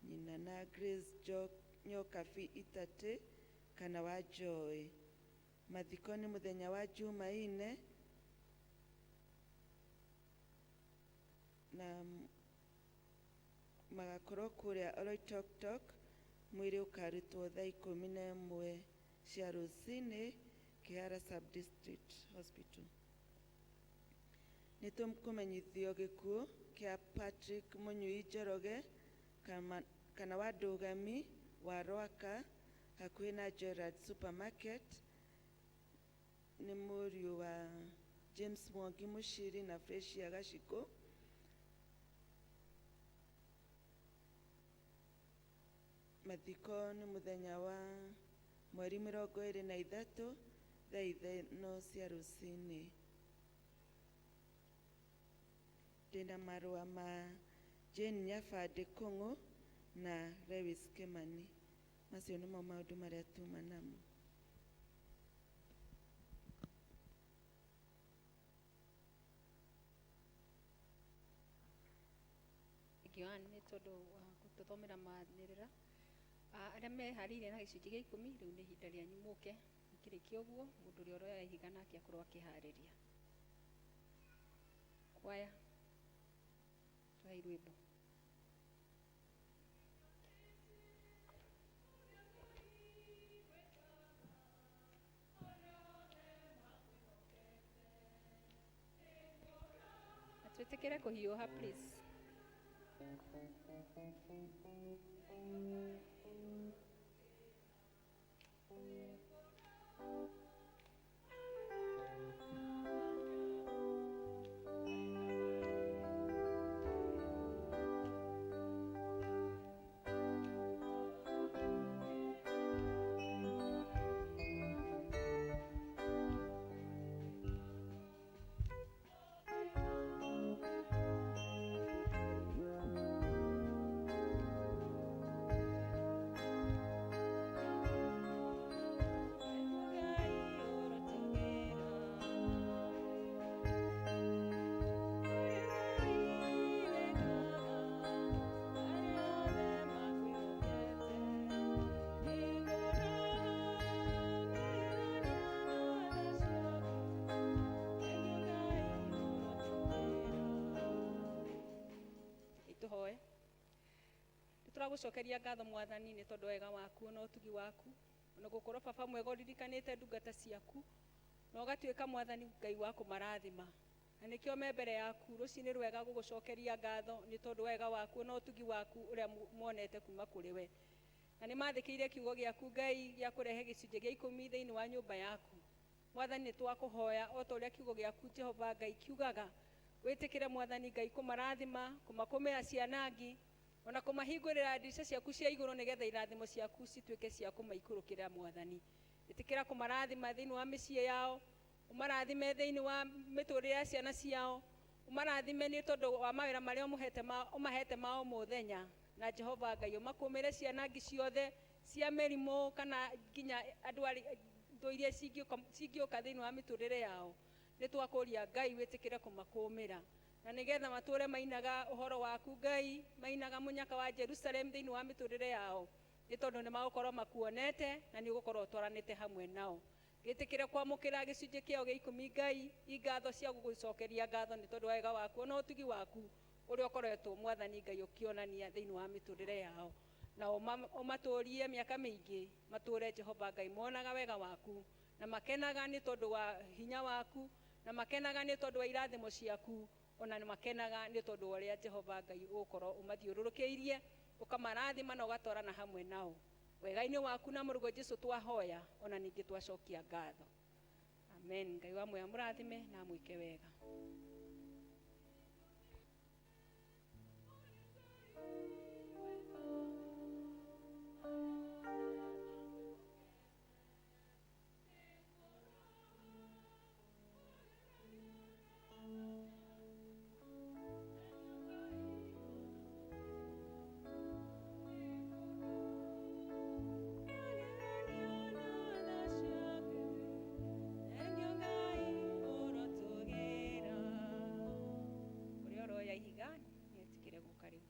nyina na Grace Nyokabi Itatĩ kana Wanjoĩ. Mathiko nĩ mũthenya wa Jumaine na magakorwo kũrĩa Oloitoktok. Mwĩrĩ ũkarutwo thaa 11 cia rũcinĩ Kĩhara Sub-District Hospital. Nĩ tũkũmenyithio gĩkuũ kĩa Patrick Mũnyui Njoroge kana wa Ndũgami wa Rwaka hakuhĩ na Gerard Supermarket. Nĩ mũriũ wa James Mwangi Mũciri na Fresia Gacikũ. Mathiko nĩ mũthenya wa mweri 23 thaa 5 cia rũcinĩ. Ndĩna marũa ma Jane Nyabandĩ Kũng'ũ na Lewis Kimani. Macio nĩmo maũndũ marĩa tuma namo. Thank you, Ann, nĩ tondũ wa gũtũthomera manĩrĩra. Arĩa meharĩirie na gĩcunjĩ gĩa 10 rĩu nĩ ihinda rĩanyu mũke. Mũkĩrĩkia ũguo mũndũ ũrĩa ũroya ihiga nake akorwo akĩharĩria. Kwaya tũhei rwĩmbo. Na twĩtĩkĩre kũhiũha please. Tũhoe. Nĩtũragũcokeria ngatho Mwathani nĩ tondũ wega waku na ũtugi waku, ona gũkorwo baba mwega ũririkanĩte ndungata ciaku na ũgatuĩka Mwathani Ngai wa kũmarathima. Na nĩkĩo me mbere yaku rũcinĩ rwega gũgũcokeria ngatho nĩ tondũ wega waku na ũtugi waku ũrĩa monete kuma kũrĩ we. Na nĩ mathĩkĩire kiugo gĩaku Ngai gĩa kũrehe gĩcunjĩ gĩa 10 thĩinĩ wa nyũmba yaku. Mwathani nĩ twakũhoya o ta ũrĩa kiugo gĩaku Jehova Ngai kiugaga, wĩtĩkĩre Mwathani Ngai kũmarathima, kũmakũmĩra cianangi, ona kũmahingũrĩra ndirica ciaku cia igũrũ nĩgetha irathimo ciaku cituĩke cia kũmaikũrũkĩra Mwathani. Ĩtĩkĩra kũmarathima thĩinĩ wa mĩciĩ yao, ũmarathime thĩinĩ wa mĩtũrĩre ya ciana ciao, ũmarathime nĩ tondũ wa mawĩra marĩa ũmahete ma o mũthenya. Na Jehova Ngai ũmakũmĩre cianangi ciothe cia mĩrimũ kana nginya andũ arĩa thũ iria cingĩũka thĩinĩ wa mĩtũrĩre yao. Nĩ twakũria Ngai wĩtĩkĩre kũmakũmĩra na nĩgetha matũre mainaga ũhoro waku Ngai, mainaga mũnyaka wa Jerusalem thĩinĩ wa mĩtũrĩre yao, nĩ tondũ nĩ magũkorwo makuonete na nĩ ũgũkorwo ũtwaranĩte hamwe nao. Gĩtĩkĩre kwamũkĩra gĩcunjĩ kĩao gĩa 10 Ngai, ingatho cia gũgũcokeria ngatho nĩ tondũ wa wega waku na ũtugi waku ũrĩa ũkoretwo Mwathani Ngai ũkĩonania thĩinĩ wa mĩtũrĩre yao. Na ũmatũrie mĩaka mĩingĩ, matũre Jehova Ngai monaga wega waku Na makenaga nĩ tondũ wa hinya waku, na makenaga nĩ tondũ wa irathimo ciaku, ona nĩ makenaga nĩ tondũ wa ũrĩa Jehova Ngai ũgũkorwo ũmathiũrũrũkĩirie, ũkamarathima na ũgatwarana hamwe nao. Wega-inĩ waku na mũrũgo Jesu twahoya, ona ningĩ twacokia ngatho. Amen. Ngai wa muoyo amũrathime na amwĩke wega. Ũrĩa ũroya ihiga nĩetikĩre gũka rĩu.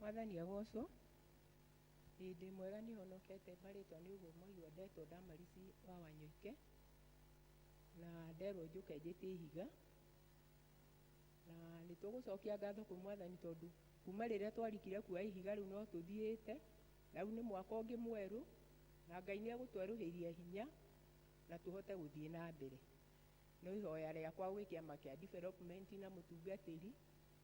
Mwathani agocwo. Ĩĩ ndĩ mwega, nĩhonokete marĩtwa nĩ ũguo mwaigua ndetwo Damarisi wa Wanyoike, na nderwo njũke njĩtie ihiga, na nĩ tũgũcokia ngatho kwĩ Mwathani tondũ kuma rĩrĩa twarikire kuoya ihiga rĩu no tũthiĩte, na rĩu nĩ mwaka ũngĩ mwerũ, na Ngai nĩ egũtwerũhĩria hinya na tũhote gũthiĩ na mbere. No ihoya rĩakwa gwĩ kĩama kĩa development na mũtungatĩri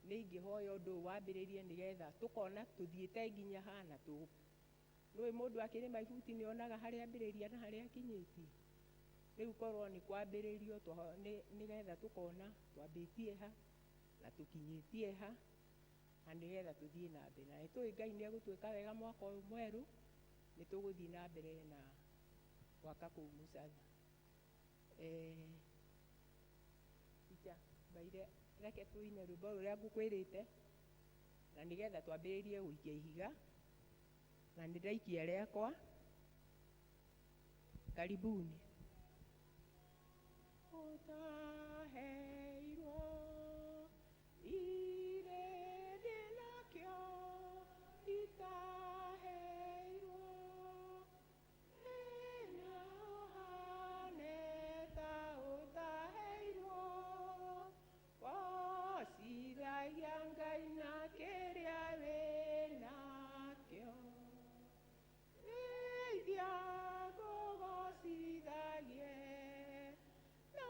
nĩ ingĩhoya ũndũ ũyũ wambĩrĩrie nĩgetha tũkona tũthiĩte nginya hana nĩũĩ mũndũ akĩrĩma ibuti nĩ onaga harĩa ambĩrĩria na harĩa akinyĩtie. Rĩu korwo nĩ kwambĩrĩrio nĩgetha tũkona twambĩtie ha na tũkinyĩtie ha, na nĩgetha tũthiĩ na mbere. Na nĩtũĩ Ngai nĩ egũtwĩka wega mwaka ũyũ mwerũ, nĩ tũgũthiĩ na mbere na gwaka kũu Mũcatha. Ica mbaire reke tũine rwĩmbo rũrĩa ngũkwĩrĩte, na nĩgetha twambĩrĩrie gũikia ihiga, na nĩ ndaikia rĩakwa. Karibuni. Ũtaheirwo irĩndĩ nakĩo, itaheirwo thĩna ũhane ta ũtaheirwo, wocithagia Ngai na kĩrĩa wĩnakĩo. Ndeithia ngũgocithagie na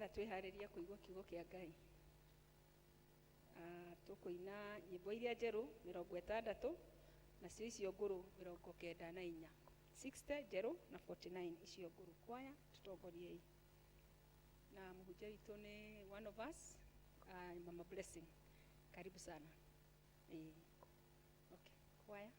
Nĩgetha twĩharĩrie kũigua kiugo kĩa Ngai. Tũkũina nyĩmbo iria njerũ 60 nacio icio ngũrũ 94, 60 njerũ na 49 icio ngũrũ. Kwaya tũtongoriei, na mũhunjia witũ nĩ one of us, Mama Blessing, karibu sana. Okay, kwaya.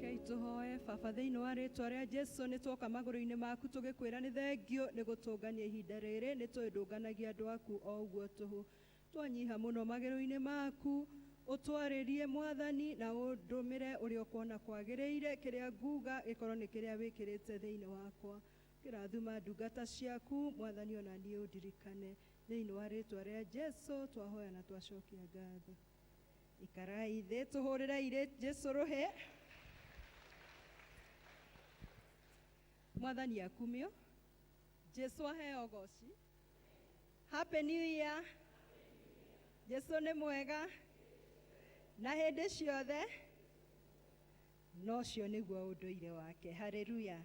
Rekei tũhoe. Baba, thĩinĩ wa rĩtwa rĩa Jesu, nĩ twoka magũrũ-inĩ maku tũgĩkwĩra nĩ thengio nĩ gũtũngania ihinda rĩrĩ. Nĩ tũĩ ndũnganagia andũ aku o ũguo tũhũ. Twanyiha mũno magũrũ-inĩ maku, ũtwarĩrie Mwathani, na ũndũmĩre ũrĩa ũkuona kwagĩrĩire. Kĩrĩa nguga gĩkorwo nĩ kĩrĩa wĩkĩrĩte thĩinĩ wakwa. Kĩrathima ndungata ciaku Mwathani, ona niĩ ũndirikane. Thĩinĩ wa rĩtwa rĩa Jesu twahoya na twacokia ngatho. Ikarai thĩ, tũhũrĩre irĩ Jesu rũhĩ. Mwathani akumio, Jesu aheo goci. Happy New Year. Jesu nĩ mwega na hĩndĩ ciothe, nocio nĩguo ũndũire wake. Haleluya.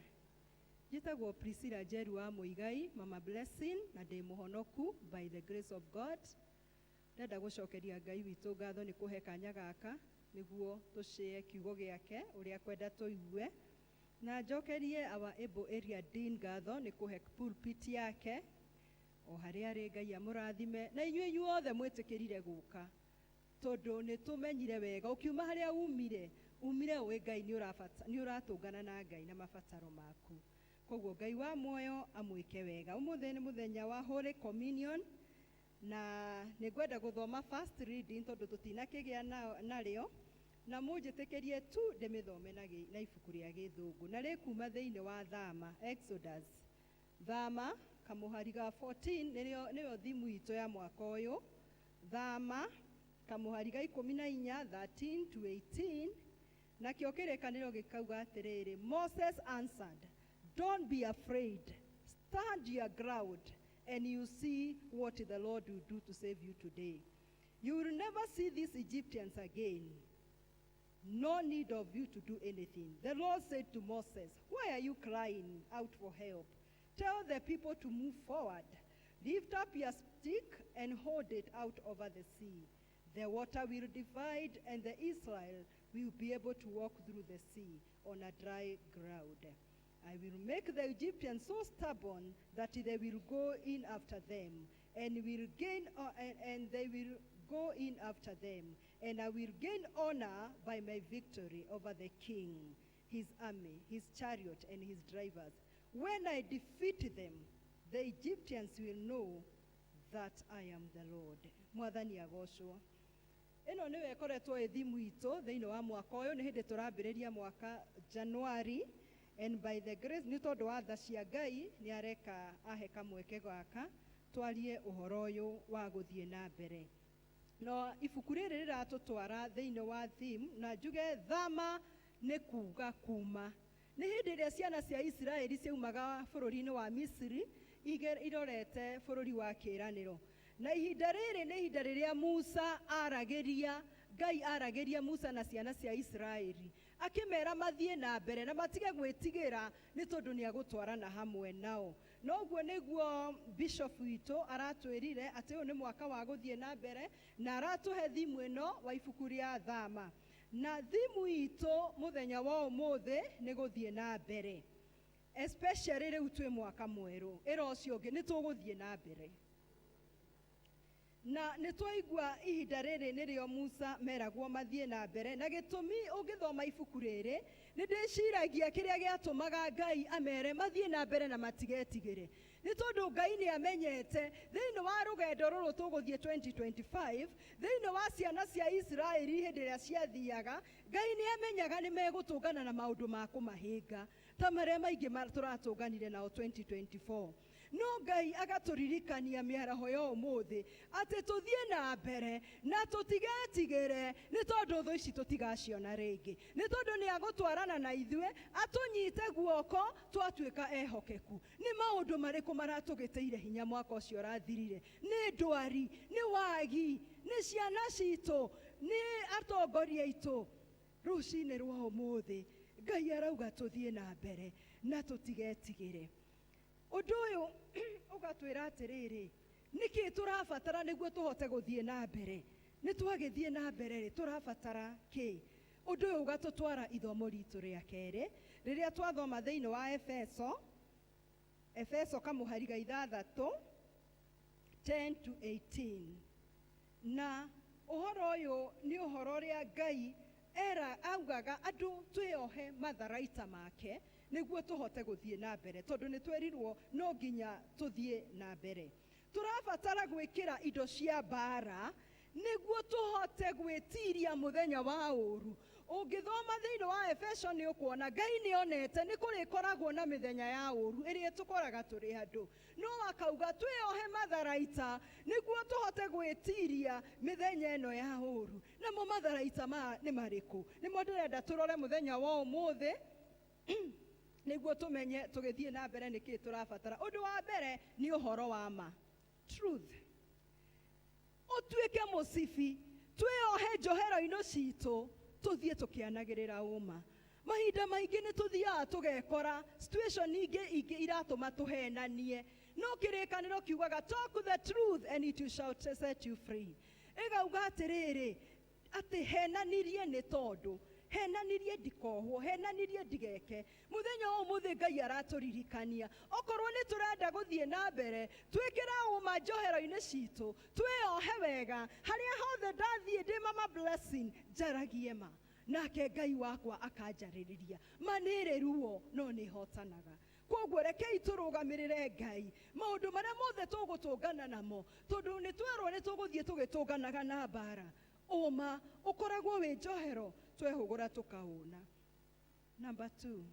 Njĩtagwo Priscilla Njeru wa Mũigai, Mama Blessing, na ndĩ mũhonoku by the grace of God. Ndenda gũcokeria Ngai witũ ngatho nĩ kũhe kanya gaka nĩguo tũcĩe kiugo gĩake ũrĩa kwenda tũigue, na njokerie our able area dean ngatho nĩ kũhe pulpit yake o harĩa arĩ. Ngai amũrathime, na inyuĩ inyuothe mwĩtĩkĩrire gũka, tondũ nĩ tũmenyire wega ũkiuma harĩa umire, umire ũĩ Ngai nĩ ũratũngana na Ngai na mabataro maku. Koguo Ngai wa muoyo amwĩke wega. Ũmũthĩ nĩ mũthenya wa Holy Communion, na nĩ ngwenda gũthoma first reading tondũ tũtinakĩgĩa narĩo, na mũnjĩtĩkĩrie tu ndĩmĩthome na ibuku rĩa Gĩthũngũ, na rĩkuma thĩinĩ wa Thama, Exodus. Thama kamũhari ga 14 nĩrĩo nĩyo thimu itũ ya mwaka ũyũ. Thama kamũhari ga 14, 13 to 18. Nakĩo Kĩrĩkanĩro gĩkauga atĩrĩrĩ, "Moses answered, 'Don't be afraid. Stand your ground and you see what the Lord will do to save you today. You will never see these Egyptians again. No need of you to do anything.' The Lord said to Moses, 'Why are you crying out for help? Tell the people to move forward. Lift up your stick and hold it out over the sea. The water will divide, and the Israel will be able to walk through the sea on a dry ground. I will make the Egyptians so stubborn that they will go in after them, and will gain and they will go in after them, and I will gain honor by my victory over the king, his army, his chariot, and his drivers. When I defeat them, the Egyptians will know that I am the Lord.'" Mwathani agocwo. Ĩno nĩyo ĩkoretwo ĩ thimu itũ thĩinĩ wa mwaka ũyũ. Nĩ hĩndĩ tũrambĩrĩria mwaka January, and by the grace, nĩ tondũ wa tha cia Ngai, nĩ areka ahe kamweke gaka twarie ũhoro ũyũ wa gũthiĩ na mbere. No ibuku rĩrĩ rĩratũtwara thĩinĩ wa theme, na njuge thama nĩ kuga kuma. Nĩ hĩndĩ ĩrĩa ciana cia Isiraeli ciaumaga bũrũri-inĩ wa Misiri irorete bũrũri wa kĩĩranĩro. Na ihinda rĩrĩ nĩ ihinda rĩrĩa Musa aragĩria, Ngai aragĩria Musa na ciana cia Isiraeli, akĩmera mathiĩ na mbere na matige gwĩtigĩra, nĩ tondũ nĩ agũtwarana hamwe nao. Noguo nĩguo bishop witũ aratwĩrire atĩ ũyũ nĩ mwaka wa gũthiĩ na mbere, na aratũhe thimu ĩno wa ibuku rĩa Thama. Na thimu itũ mũthenya wa ũmũthĩ nĩ gũthiĩ na mbere, especially rĩu twĩ mwaka mwerũ. Ĩra ũcio ũngĩ nĩ tũgũthiĩ na mbere. Na nĩ twaigua ihinda rĩrĩ nĩrĩo Musa meragwo mathiĩ na mbere, na gĩtũmi ũngĩthoma ibuku rĩrĩ, nĩ ndĩciragia kĩrĩa gĩatũmaga Ngai amere mathiĩ na mbere na matigetigĩre, nĩ tondũ Ngai nĩ amenyete thĩinĩ wa rũgendo rũrũ tũgũthiĩ 2025, thĩinĩ wa ciana cia Isiraeli hĩndĩ ĩrĩa ciathiaga, Ngai nĩ amenyaga nĩ megũtũngana na maũndũ ma kũmahĩnga ta marĩa maingĩ tũratũnganire nao 2024. No Ngai agatũririkania mĩaraho ya ũmũthĩ atĩ tũthiĩ na mbere na tũtigetigĩre, nĩ tondũ thũ ici tũtigaciona rĩngĩ, nĩ tondũ nĩ agũtwarana na ithuĩ atũnyite guoko twatuĩka ehokeku. Nĩ maũndũ marĩkũ maratũgĩtĩire hinya mwaka ũcio ũrathirire? Nĩ ndwari, nĩ wagi, nĩ ciana citũ, nĩ atongoria aitũ? Rũcinĩ rwa ũmũthĩ Ngai arauga tũthiĩ na mbere na tũtigetigĩre. Ũndũ ũyũ ũgatwĩra atĩrĩrĩ, nĩkĩ tũrabatara nĩguo tũhote gũthiĩ na mbere? Nĩ twagĩthiĩ na mbere rĩ, tũrabatara kĩ? Ũndũ ũyũ ũgatũtwara ithomo ritũ rĩa kerĩ, rĩrĩa twathoma thĩinĩ wa Efeso, Efeso kamũhari ga 6, 10 to 18. Na ũhoro ũyũ nĩ ũhoro ũrĩa Ngai era augaga andũ twĩohe matharaita make nĩguo tũhote gũthiĩ na mbere, tondũ nĩ twerirwo no nginya tũthiĩ na mbere. Tũrabatara gwĩkĩra indo cia mbara nĩguo tũhote gwĩtiria mũthenya wa ũru. Ũngĩthoma thĩinĩ wa Efeso, nĩ ũkuona Ngai nĩ onete nĩ kũrĩkoragwo na mĩthenya ya ũru ĩrĩa tũkoraga tũrĩ andũ, no akauga twĩohe matharaita nĩguo tũhote gwĩtiria mĩthenya ĩno ya ũru. Namo matharaita ma nĩ marĩkũ? Nĩmo ndĩrenda tũrore mũthenya wa ũmũthĩ, nĩguo tũmenye tũgĩthiĩ na mbere nĩkĩ tũrabatara. Ũndũ wa mbere nĩ ũhoro wa ma, truth. Ũtuĩke mũcibi, twĩohe njohero-inĩ citũ, tũthiĩ tũkĩanagĩrĩra ũma. Mahinda maingĩ nĩ tũthiaga tũgekora situation ingĩ iratũma tũhenanie, no Kĩrĩkanĩro kiugaga, "Talk the truth and it shall set you free." Ĩgauga atĩrĩrĩ, atĩ henanirie nĩ tondũ henanirie ndikohwo, henanirie ndigeke. Mũthenya wa ũmũthĩ Ngai aratũririkania, okorwo nĩ tũrenda gũthiĩ na mbere, twĩkĩre ũma njohero-inĩ citũ, twĩohe wega. Harĩa hothe ndathiĩ ndĩ mama Blessing, njaragie ma. Nake Ngai wakwa akanjarĩrĩria. Ma nĩ ĩrĩ ruo no nĩ hotanaga. Koguo rekei tũrũgamĩrĩre Ngai maũndũ marĩa mothe tũgũtũngana namo, tondũ nĩ twerwo nĩ tũgũthiĩ tũgĩtũnganaga na mbara. Ũma ũkoragwo wĩ njohero, twehũgũra tũkaũna. Number 2,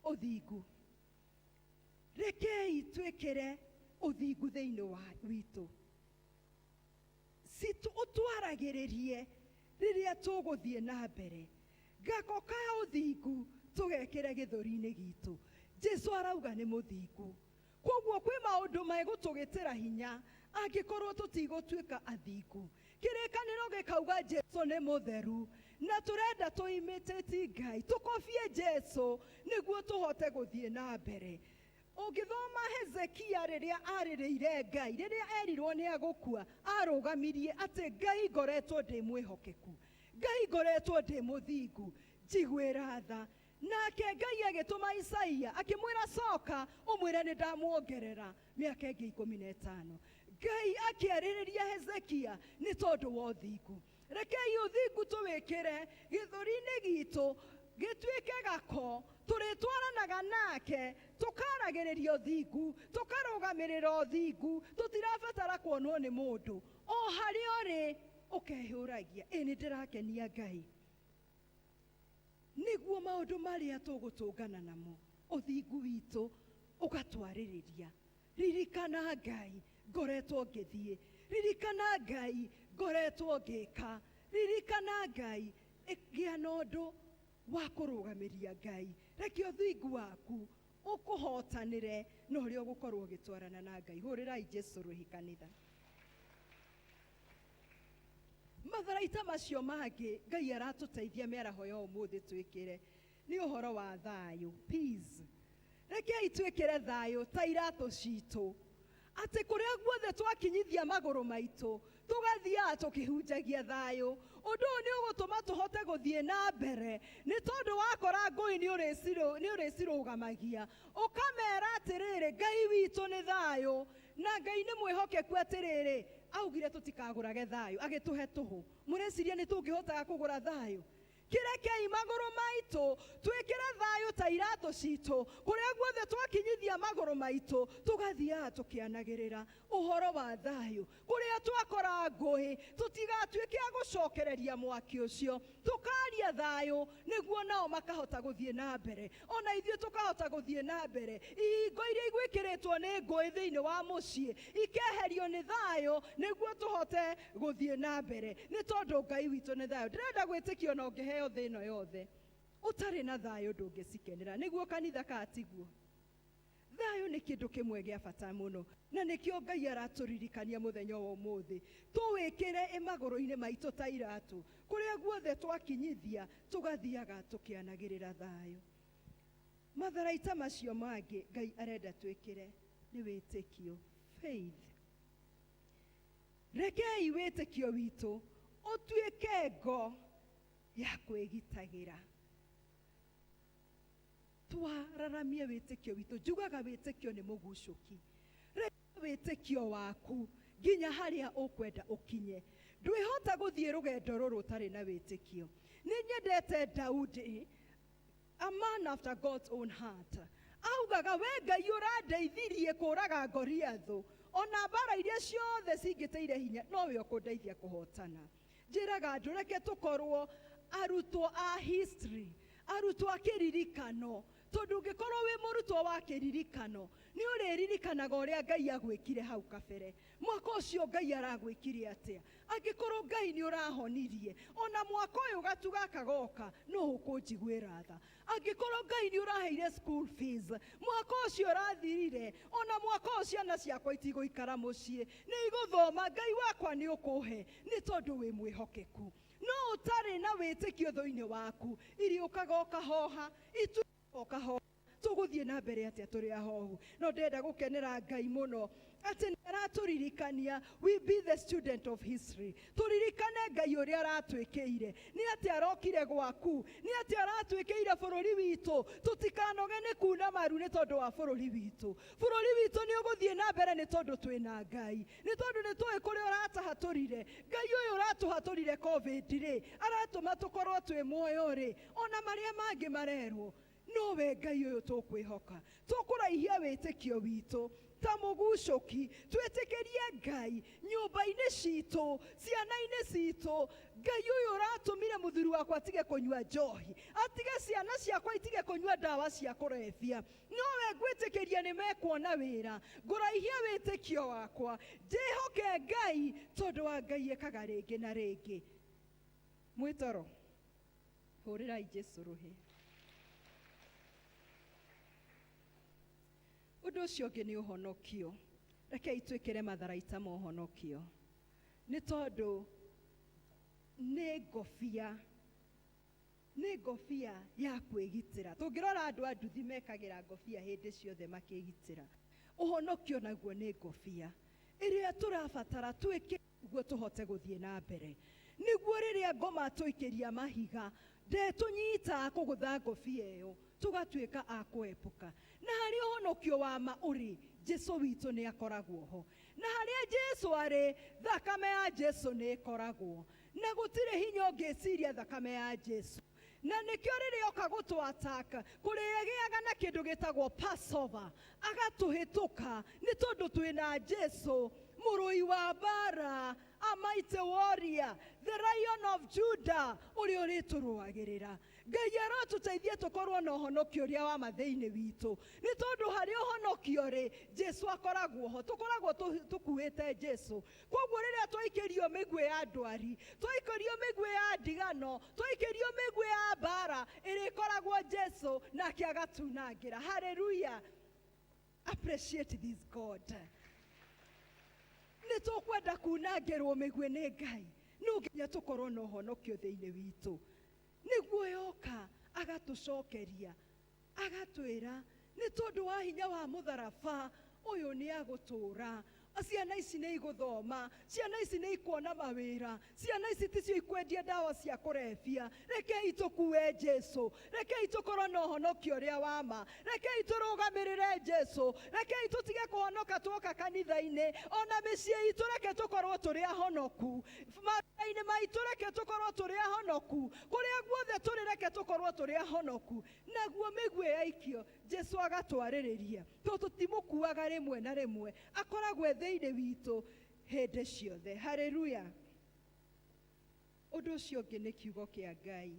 ũthingu. Rekei twĩkĩre ũthingu thĩinĩ wa witũ. Ũtwaragĩrĩrie rĩrĩa tũgũthiĩ na mbere. Gako ka ũthingu tũgekĩre gĩthũri-inĩ gitũ. Jesu arauga nĩ mũthingu. Koguo kwĩ maũndũ megũtũgĩtĩra hinya angĩkorwo tũtigũtuĩka athingu. Kĩrĩkanĩro gĩkauga Jesu nĩ mũtheru na tũrenda tũimitate Ngai, tũkobie Jesu nĩguo tũhote gũthiĩ na mbere. Ũngĩthoma Hezekia rĩrĩa arĩrĩire Ngai, rĩrĩa erirwo nĩ agũkua, arũgamirie atĩ Ngai ngoretwo ndĩ mwĩhokeku, Ngai ngoretwo ndĩ mũthingu, njiguĩra tha. Nake Ngai agĩtũma Isaia akĩmwĩra coka ũmwĩre nĩ ndamuongerera mĩaka ĩngĩ 15. Ngai akĩarĩrĩria Hezekia nĩ tondũ wa ũthingu. Rekei ũthingu tũwĩkĩre gĩthũri-inĩ gitũ gĩtuĩke gako, tũrĩtwaranaga nake, tũkaragĩrĩria ũthingu, tũkarũgamĩrĩra ũthingu, tũtirabatara kuonwo nĩ mũndũ. O harĩa ũrĩ ũkehũragia, ĩ nĩ ndĩrakenia Ngai. Nĩguo maũndũ marĩa tũgũtũngana namo, ũthingu witũ ũgatwarĩrĩria. Ririkana Ngai ngoretwo ngĩthiĩ, ririkana Ngai ngoretwo ngĩka, ririkana Ngai, gĩa na ũndũ wa kũrũgamĩria Ngai. Reke ũthingu waku ũkũhotanĩre na ũrĩa ũgũkorwo ũgĩtwarana na Ngai. Hũrĩrai Jesu rũhĩ kanitha. Matharaita macio mangĩ Ngai aratũteithia mĩaraho ya ũmũthĩ twĩkĩre nĩ ũhoro wa thayũ, peace. Rekei twĩkĩre thayũ ta iratũ citũ, atĩ kũrĩa guothe twakinyithia magũrũ maitũ tũgathiaga tũkĩhunjagia thayũ. Ũndũ ũyũ nĩ ũgũtũma tũhote gũthiĩ na mbere, nĩ tondũ wakora ngũi nĩ ũrĩcirũgamagia, ũkamera atĩrĩrĩ, Ngai witũ nĩ thayũ na Ngai nĩ mwĩhokeku. Atĩrĩrĩ, augire tũtikagũrage thayũ, agĩtũhe tũhũ. Mũreciria nĩ tũngĩhotaga kũgũra thayũ? Kĩrekei magũrũ maitũ twĩkĩre thayũ ta iratũ citũ, kũrĩa guothe twakinyithia magũrũ maitũ tũgathiaga tũkĩanagĩrĩra ũhoro wa thayũ. Kũrĩa twakora ngũĩ tũtigatuĩke a gũcokereria mwaki ũcio, tũkaria thayũ nĩguo nao makahota gũthiĩ na mbere, ona ithuĩ tũkahota gũthiĩ na mbere. Ihingo iria igwĩkĩrĩtwo nĩ ngũĩ thĩinĩ wa mũciĩ ikeherio nĩ thayũ nĩguo tũhote gũthiĩ na mbere, nĩ tondũ Ngai witũ nĩ thayũ. Ndĩrenda gwĩtĩkio na ũngĩheo thĩ ĩno yothe ũtarĩ na thayũ ndũngĩcikenera. Nĩguo kanitha kana tiguo? Thayũ nĩ kĩndũ kĩmwe gĩa bata mũno, na nĩkĩo Ngai aratũririkania mũthenya wa ũmũthĩ tũwĩkĩre ĩ magũrũ-inĩ maitũ ta iratũ, kũrĩa guothe twakinyithia tũgathiaga tũkĩanagĩrĩra thayũ. Matharaita macio mangĩ Ngai arenda twĩkĩre nĩ wĩtĩkio, faith. Rekei wĩtĩkio witũ ũtuĩke ngo ya kwĩgitagĩra. Twararamie wĩtĩkio witũ. Njugaga wĩtĩkio nĩ mũgucũki. Reke wĩtĩkio waku nginya harĩa ũkwenda ũkinye. Ndwĩhota gũthiĩ rũgendo rũrũ ũtarĩ na wĩtĩkio. Nĩ nyendete Daudi, a man after God's own heart. Augaga we Ngai ũrandeithirie kũraga Goliathũ, ona mbara iria ciothe cingĩteire hinya nowe ũkũndeithia kũhotana. Njĩraga andũ reke tũkorwo arutwo a history, arutwo a kĩririkano, tondũ ũngĩkorwo wĩ mũrutwo wa kĩririkano nĩ ũrĩririkanaga ũrĩa Ngai agwĩkire hau kabere. Mwaka ũcio Ngai aragwĩkire atĩa? Angĩkorwo Ngai nĩ ũrahonirie, ona mwaka ũyũ gatu gaka goka no ũkũnjiguĩra tha. Angĩkorwo Ngai nĩ ũraheire school fees, mwaka ũcio ũrathirire, ona mwaka ũyũ ciana ciakwa itigũikara mũciĩ, nĩ igũthoma, Ngai wakwa nĩ ũkũhe, nĩ tondũ wĩ mwĩhokeku. No ũtarĩ na wĩtĩkio thĩinĩ waku, iriũkaga ũkahoha, ituĩkaga ũkahoha. Tũgũthiĩ na mbere atĩa tũrĩ ahohu? No ndĩrenda gũkenera Ngai mũno atĩ nĩ aratũririkania, we be the student of history. Tũririkane Ngai ũrĩa aratwĩkĩire, nĩ atĩ arokire gwaku, nĩ atĩ aratwĩkĩire bũrũri witũ. Tũtikanoge nĩ kuna maru nĩ tondũ wa bũrũri witũ. Bũrũri witũ nĩ ũgũthiĩ na mbere nĩ tondũ twĩna Ngai, nĩ tondũ nĩ tũĩ kũrĩa ũratahatũrire. Ngai ũyũ ũratũhatũrire COVID rĩ, aratũma tũkorwo twĩ muoyo rĩ, ona marĩa mangĩ marerwo nowe Ngai ũyũ tũkwĩhoka. Tũkũraihia wĩtĩkio witũ ta mũgucũki, twĩtĩkĩrie Ngai nyũmba-inĩ citũ, ciana-inĩ citũ. Ngai ũyũ ũratũmire mũthuri wakwa atige kũnyua njohi, atige ciana ciakwa itige kũnyua ndawa cia kũrebia, nowe ngwĩtĩkĩria nĩ mekuona wĩra. Ngũraihia wĩtĩkio wakwa, njĩhoke Ngai, tondũ wa Ngai ekaga rĩngĩ na rĩngĩ. Mwĩtoro, hũrĩrai Jesu rũhĩ. Ũndũ ũcio ũngĩ nĩ ũhonokio. Rekei twĩkĩre matharaita ma ũhonokio, nĩ tondũ nĩ ngobia, nĩ ngobia ya kwĩgitĩra. Tũngĩrora andũ a nduthi mekagĩra ngobia hĩndĩ ciothe makĩgitĩra. Ũhonokio naguo nĩ ngobia ĩrĩa tũrabatara twĩke nĩguo tũhote gũthiĩ na mbere, nĩguo rĩrĩa ngoma tũikĩria mahiga ndetũnyita kũgũtha ngobia ĩyo, tũgatuĩka a kũepuka. Na harĩa ũhonokio wa ma ũrĩ, Jesu witũ nĩ akoragwo ho, na harĩa Jesu arĩ, thakame ya Jesu nĩ ĩkoragwo, na gũtirĩ hinya ũngĩciria thakame ya Jesu. Na nĩkĩo rĩrĩa oka gũtũ-attack, kũrĩgĩaga na kĩndũ gĩtagwo Passover, agatũhĩtũka nĩ tondũ twĩna Jesu, mũrũi wa mbara, a mighty warrior, the Lion of Judah, ũrĩa ũrĩtũrũagĩrĩra. Ngai arotũteithie tũkorwo na ũhonokio ũrĩa wa ma thĩinĩ witũ, nĩ tondũ harĩ ũhonokio rĩ, Jesu akoragwo ho, tũkoragwo tũkuĩte Jesu. Koguo rĩrĩa twaikĩrio mĩguĩ ya ndwari, twaikĩrio mĩguĩ ya ndigano, twaikĩrio mĩguĩ ya mbara, ĩrĩkoragwo Jesu nake agatunangĩra. Hallelujah. Appreciate this God. Nĩ tũkwenda kunangĩrwo mĩguĩ nĩ Ngai, no nginya tũkorwo na ũhonokio thĩinĩ witũ, nĩguo yoka agatũcokeria, agatwĩra nĩ tondũ wa hinya wa mũtharaba ũyũ nĩ agũtũra. Ciana ici nĩ igũthoma, ciana ici nĩ ikuona mawĩra, ciana ici ticio ikwendia ndawa cia kũrebia. Rekei tũkue Jesu, rekei tũkorwo na ũhonokio ũrĩa wa ma, rekei tũrũgamĩrĩre Jesu, rekei tũtige kũhonoka tuoka kanitha-inĩ, ona mĩciĩ itũ reke tũkorwo tũrĩ ahonoku, mawĩra-inĩ maitũ reke tũkorwo tũrĩ ahonoku, kũrĩa guothe tũrĩ reke tũkorwo tũrĩ ahonoku. Naguo mĩguĩ yaikio, Jesu agatwarĩrĩria, tondũ tũtimũkuaga rĩmwe na rĩmwe, akoragwo e thĩinĩ witũ hĩndĩ ciothe. Haleluya. Ũndũ ũcio ũngĩ nĩ kiugo kĩa Ngai.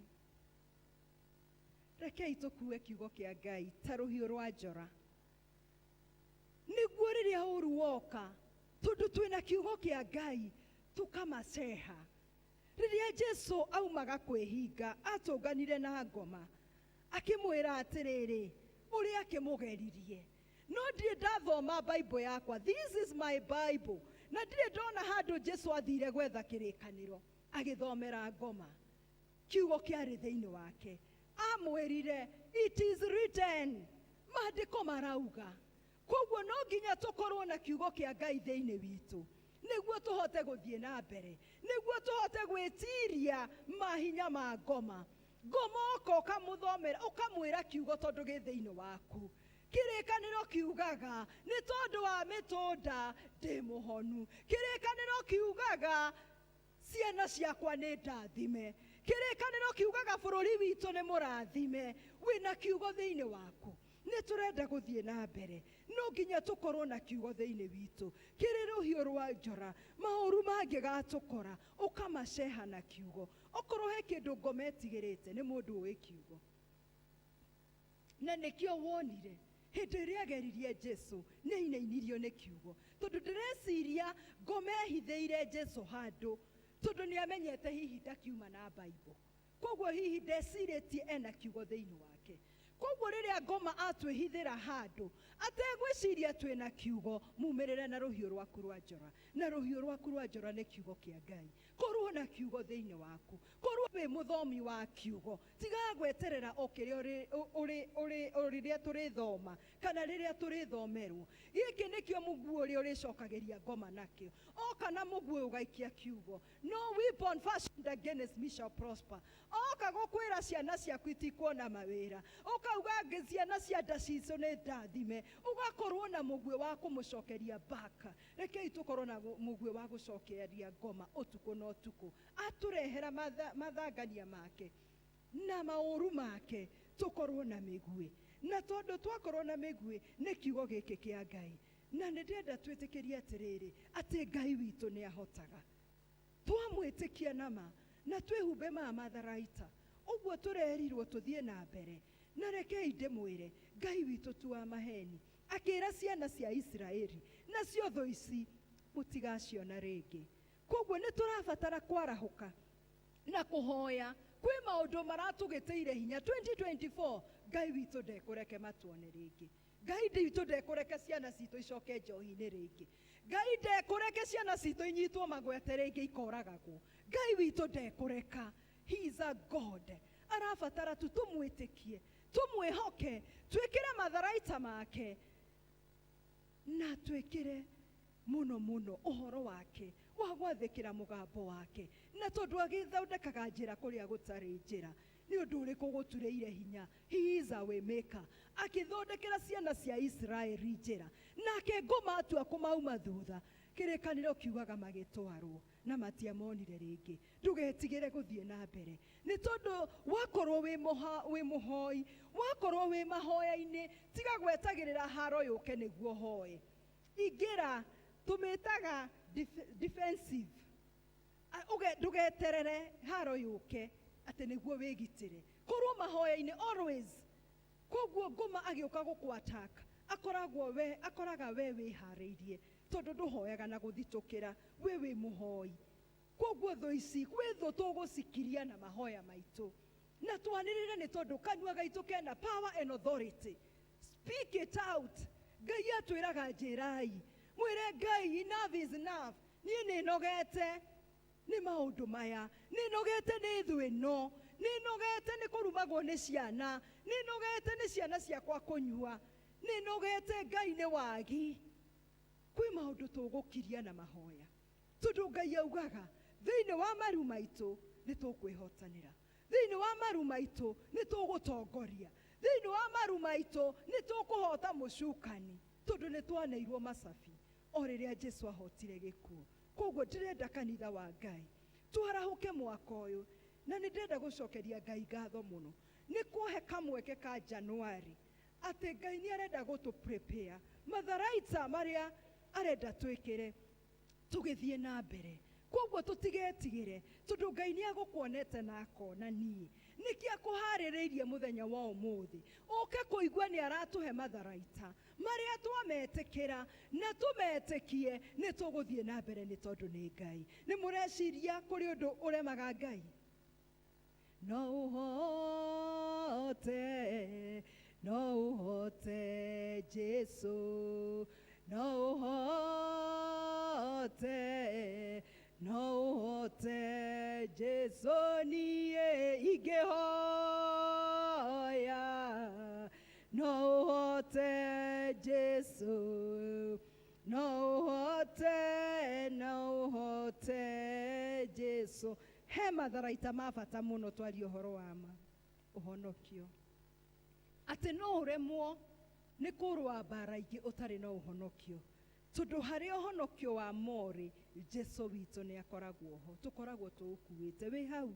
Rekei tũkue kiugo kĩa Ngai ta rũhiũ rwa njora, nĩguo rĩrĩa ũru woka, tondũ twĩna kiugo kĩa Ngai tũkamaceha. Rĩrĩa Jesu aumaga kwĩhinga, atũnganire na ngoma, akĩmwĩra atĩrĩrĩ, ũrĩa akĩmũgeririe. No ndirĩ ndathoma Bible yakwa, this is my Bible, na ndirĩ ndona handũ Jesu athire gwetha kĩrĩkanĩro agĩthomera ngoma. Kiugo kĩarĩ thĩinĩ wake, amwĩrire it is written, maandĩko marauga. Koguo no nginya tũkorwo na kiugo kĩa Ngai thĩinĩ witũ, nĩguo tũhote gũthiĩ na mbere, nĩguo tũhote gwĩtiria mahinya ma ngoma. Ngoma oka ũkamũthomera, ũkamwĩra kiugo tondũ gĩ thĩinĩ waku. Kĩrĩkanĩro kiugaga nĩ tondũ wa mĩtũnda ndĩ mũhonu. Kĩrĩkanĩro kiugaga ciana ciakwa nĩ ndathime. Kĩrĩkanĩro kiugaga bũrũri witũ nĩ mũrathime. Wĩna kiugo thĩinĩ waku. Nĩ tũrenda gũthiĩ na mbere, no nginya tũkorwo na kiugo thĩinĩ witũ kĩrĩ rũhiũ rwa njora. Maũru mangĩgatũkora, ũkamaceha na kiugo. Okorwo he kĩndũ ngoma ĩtigĩrĩte, nĩ mũndũ ũĩ kiugo. Na nĩkĩo wonire hĩndĩ ĩrĩa ageririe Jesu nĩ ainainirio nĩ kiugo, tondũ ndĩreciria ngoma ehithĩire Jesu handũ, tondũ nĩ amenyete hihi ndakiuma na Bible, koguo hihi ndecirĩtie ena kiugo thĩinĩ wake. Koguo rĩrĩa ngoma atwĩhithĩra handũ ategwĩciria twĩna kiugo, mumĩrĩre na rũhiũ rwaku rwa njora. Na rũhiũ rwaku rwa njora nĩ kiugo kĩa Ngai. Korwo Korwo na kiugo thĩinĩ waku, korwo wĩ mũthomi wa kiugo, tigaga gweterera o kĩrĩa ũrĩ rĩrĩa tũrĩthoma kana rĩrĩa tũrĩthomerwo. Gĩkĩ nĩkĩo mũguo ũrĩa ũrĩcokagĩria ngoma nakĩo. Oka na mũguo ũgaikia kiugo, "No weapon fashioned against me shall prosper." Oka gũkwĩra ciana ciaku itikuona mawĩra, ũkauga ciana cia nda citũ nĩ ndathime. Ũgakorwo na mũguĩ wa kũmũcokeria back. Rekei tũkorwo na mũguĩ wa gũcokeria ngoma ũtukũ na ũtukũ. Atũrehera mathangania make na maũru make, tũkorwo na mĩguĩ. Na tondũ twakorwo na mĩguĩ, nĩ kiugo gĩkĩ kĩa Ngai. Na nĩ ndĩrenda twĩtĩkĩrie atĩrĩrĩ, atĩ Ngai witũ nĩ ahotaga. Twamwĩtĩkia nama na twĩhumbe maya matharaita ũguo tũrerirwo tũthiĩ na mbere. Na rekei ndĩmwĩre, Ngai witũ tu wa maheni. Akĩra ciana cia Isiraeli, nacio thũ ici mũtigaciona rĩngĩ. Koguo nĩ tũrabatara kwarahũka na kũhoya. Kwĩ maũndũ maratũgĩtĩire hinya 2024, Ngai witũ ndekũreke matuone rĩngĩ. Ngai witũ ndekũreke ciana citũ icoke njohi-inĩ rĩngĩ. Ngai ndekũreke ciana citũ inyitwo magwete rĩngĩ ikoragagwo. Ngai witũ ndekũreka. He is a God. Arabatara tu tũmwĩtĩkie, tũmwĩhoke, twĩkĩre matharaita make na twĩkĩre mũno mũno ũhoro wake wa gwathĩkĩra mũgambo wake. Na tondũ agĩthondekaga njĩra kũrĩa gũtarĩ njĩra, nĩ ũndũ ũrĩkũ gũturĩire hinya? He is a way maker. Akĩthondekera ciana cia Isiraeli njĩra, nake ngoma atua kũmauma thutha. Kĩrĩkanĩro kiugaga magĩtwarwo na matiamonire rĩngĩ. Ndũgetigĩre gũthiĩ na mbere, nĩ tondũ wakorwo wĩ mũhoi, wakorwo wĩ mahoya-inĩ, tiga gwetagĩrĩra haro yũke nĩguo hoe. Ingĩra, tũmĩtaga defensive. Ndũgeterere haro yũke atĩ nĩguo wĩgitĩre. Korwo mahoya-inĩ always. Koguo ngoma agĩũka gũkũ attack, akoragwo we, akoraga we wĩharĩirie, tondũ ndũhoyaga na gũthitũkĩra, we wĩ mũhoi. Koguo thũ ici, gwĩ thũ tũgũcikiria na mahoya maitũ na twanĩrĩre, nĩ tondũ kanua gaitũ kena power and authority. Speak it out. Ngai atwĩraga, njĩrai, mwĩre Ngai, "Enough is enough. Niĩ nĩ nogete nĩ maũndũ maya, nĩ nogete nĩ thũ ĩno, nĩ nogete nĩ kũrumagwo nĩ ciana, nĩ nogete nĩ ciana ciakwa kũnyua, nĩ nogete Ngai nĩ wagi." Kwĩ maũndũ tũgũkiria na mahoya, tondũ Ngai augaga thĩinĩ wa maru maitũ nĩ tũkwĩhotanĩra, thĩinĩ wa maru maitũ nĩ tũgũtongoria, thĩinĩ wa maru maitũ nĩ tũkũhota mũcukani, tondũ nĩ twaneirwo macabi o rĩrĩa Jesu ahotire gĩkuũ. Koguo ndĩrenda kanitha wa Ngai twarahũke mwaka ũyũ, na nĩ ndĩrenda gũcokeria Ngai ngatho mũno nĩ kũhe kamweke ka Januari, atĩ Ngai nĩ arenda gũtũ prepare matharaita marĩa arenda twĩkĩre tũgĩthiĩ na mbere. Koguo tũtigetigĩre, tondũ Ngai nĩ agũkuonete na akona niĩ nĩkĩ akũharĩrĩirie mũthenya wa ũmũthĩ ũke kũigua. Nĩ aratũhe matharaita marĩa twametĩkĩra na tũmetĩkie, nĩ tũgũthiĩ na mbere, nĩ tondũ nĩ Ngai. Nĩ mũreciria kũrĩ ũndũ ũremaga Ngai? No ũhote, no ũhote Jesu, no ũhote, no ũhote Jesu. Niĩ ingĩhoya, no ũhote Jesu, no ũhote, no ũhote Jesu. He matharaita ma bata mũno twarie ũhoro wa ma ũhonokio, atĩ no ũremwo nĩ kũrũa mbara ingĩ ũtarĩ na ũhonokio, tondũ harĩ ũhonokio wa morĩ, Jesu witũ nĩ akoragwo ho, tũkoragwo tũũkuĩte. Wĩ hau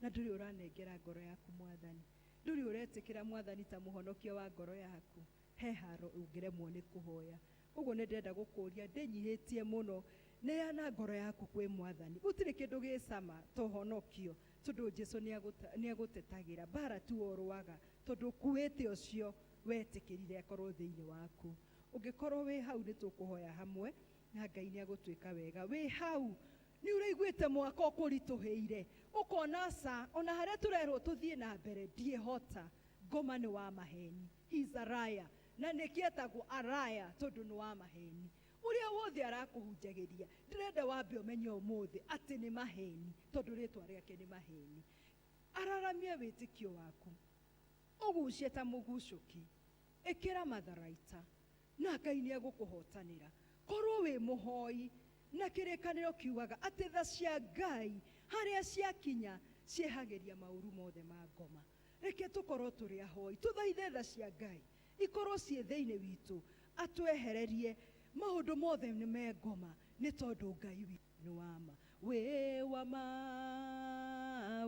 na ndũrĩ ũranengera ngoro yaku Mwathani, ndũrĩ ũretĩkĩra Mwathani ta mũhonokia wa ngoro yaku, he haro ũngĩremwo nĩ kũhoya. Koguo nĩ ndĩrenda gũkũria ndĩnyihĩtie mũno, neana ngoro yaku kwĩ Mwathani. Gũtirĩ kĩndũ gĩcama ta ũhonokio, tondũ Jesu nĩ agũtetagĩra mbara tu ũrũaga, tondũ ũkuĩte ũcio wetĩkĩrire akorwo thĩinĩ waku. Ũngĩkorwo wĩ hau, nĩ tũkũhoya hamwe na Ngai nĩ agũtwĩka wega. Wĩ hau nĩ ũraiguĩte mwaka ũkũritũhĩire, ũkona ca ona harĩa tũrerwo tũthiĩ na mbere ndiĩhota. Ngoma nĩ wa maheni. He is a liar. Na nĩkĩ etagwo a liar? Tondũ nĩ wa maheni. Ũrĩa wothe arakũhunjagĩria, ndĩrenda wambe ũmenye ũmũthĩ atĩ nĩ maheni, tondũ rĩtwa rĩake nĩ maheni. Araramia wĩtĩkio waku, ũgucie ta mũgucũki, ĩkĩra matharaita, na Ngai nĩ egũkũhotanĩra. Korwo wĩ mũhoi, na kĩrĩkanĩro kiugaga atĩ tha cia Ngai harĩa ciakinya ciehagĩria maũru mothe ma ngoma. Reke tũkorwo tũrĩ ahoi, tũthaithe tha cia Ngai ikorwo ciĩ thĩinĩ witũ, atwehererie maũndũ mothe nĩ me ngoma, nĩ tondũ Ngai witũ nĩ wa ma. Wĩ wa ma,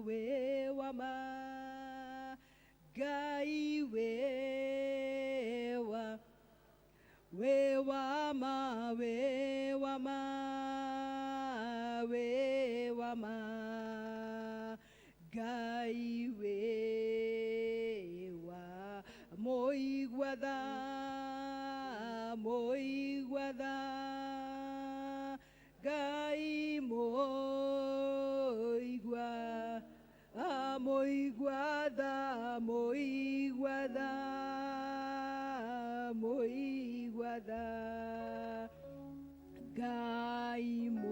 wĩ wa ma, Ngai wĩ wa, wĩ wa ma, wĩ wa ma, wĩ wa ma, Ngai wĩ wa. Mũigua tha, mũigua tha, Ngai mũigua, mũigua tha, mũigua tha, mũigua tha, Ngai mũigua.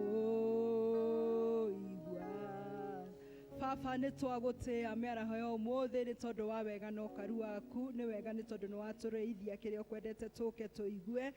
Baba, nĩ twagũtĩĩa mĩaraho ya ũmũthĩ nĩ tondũ wa wega na ũkaru waku. Nĩ wega nĩ tondũ nĩ watũrĩithia kĩrĩa ũkwendete tũke tũigue.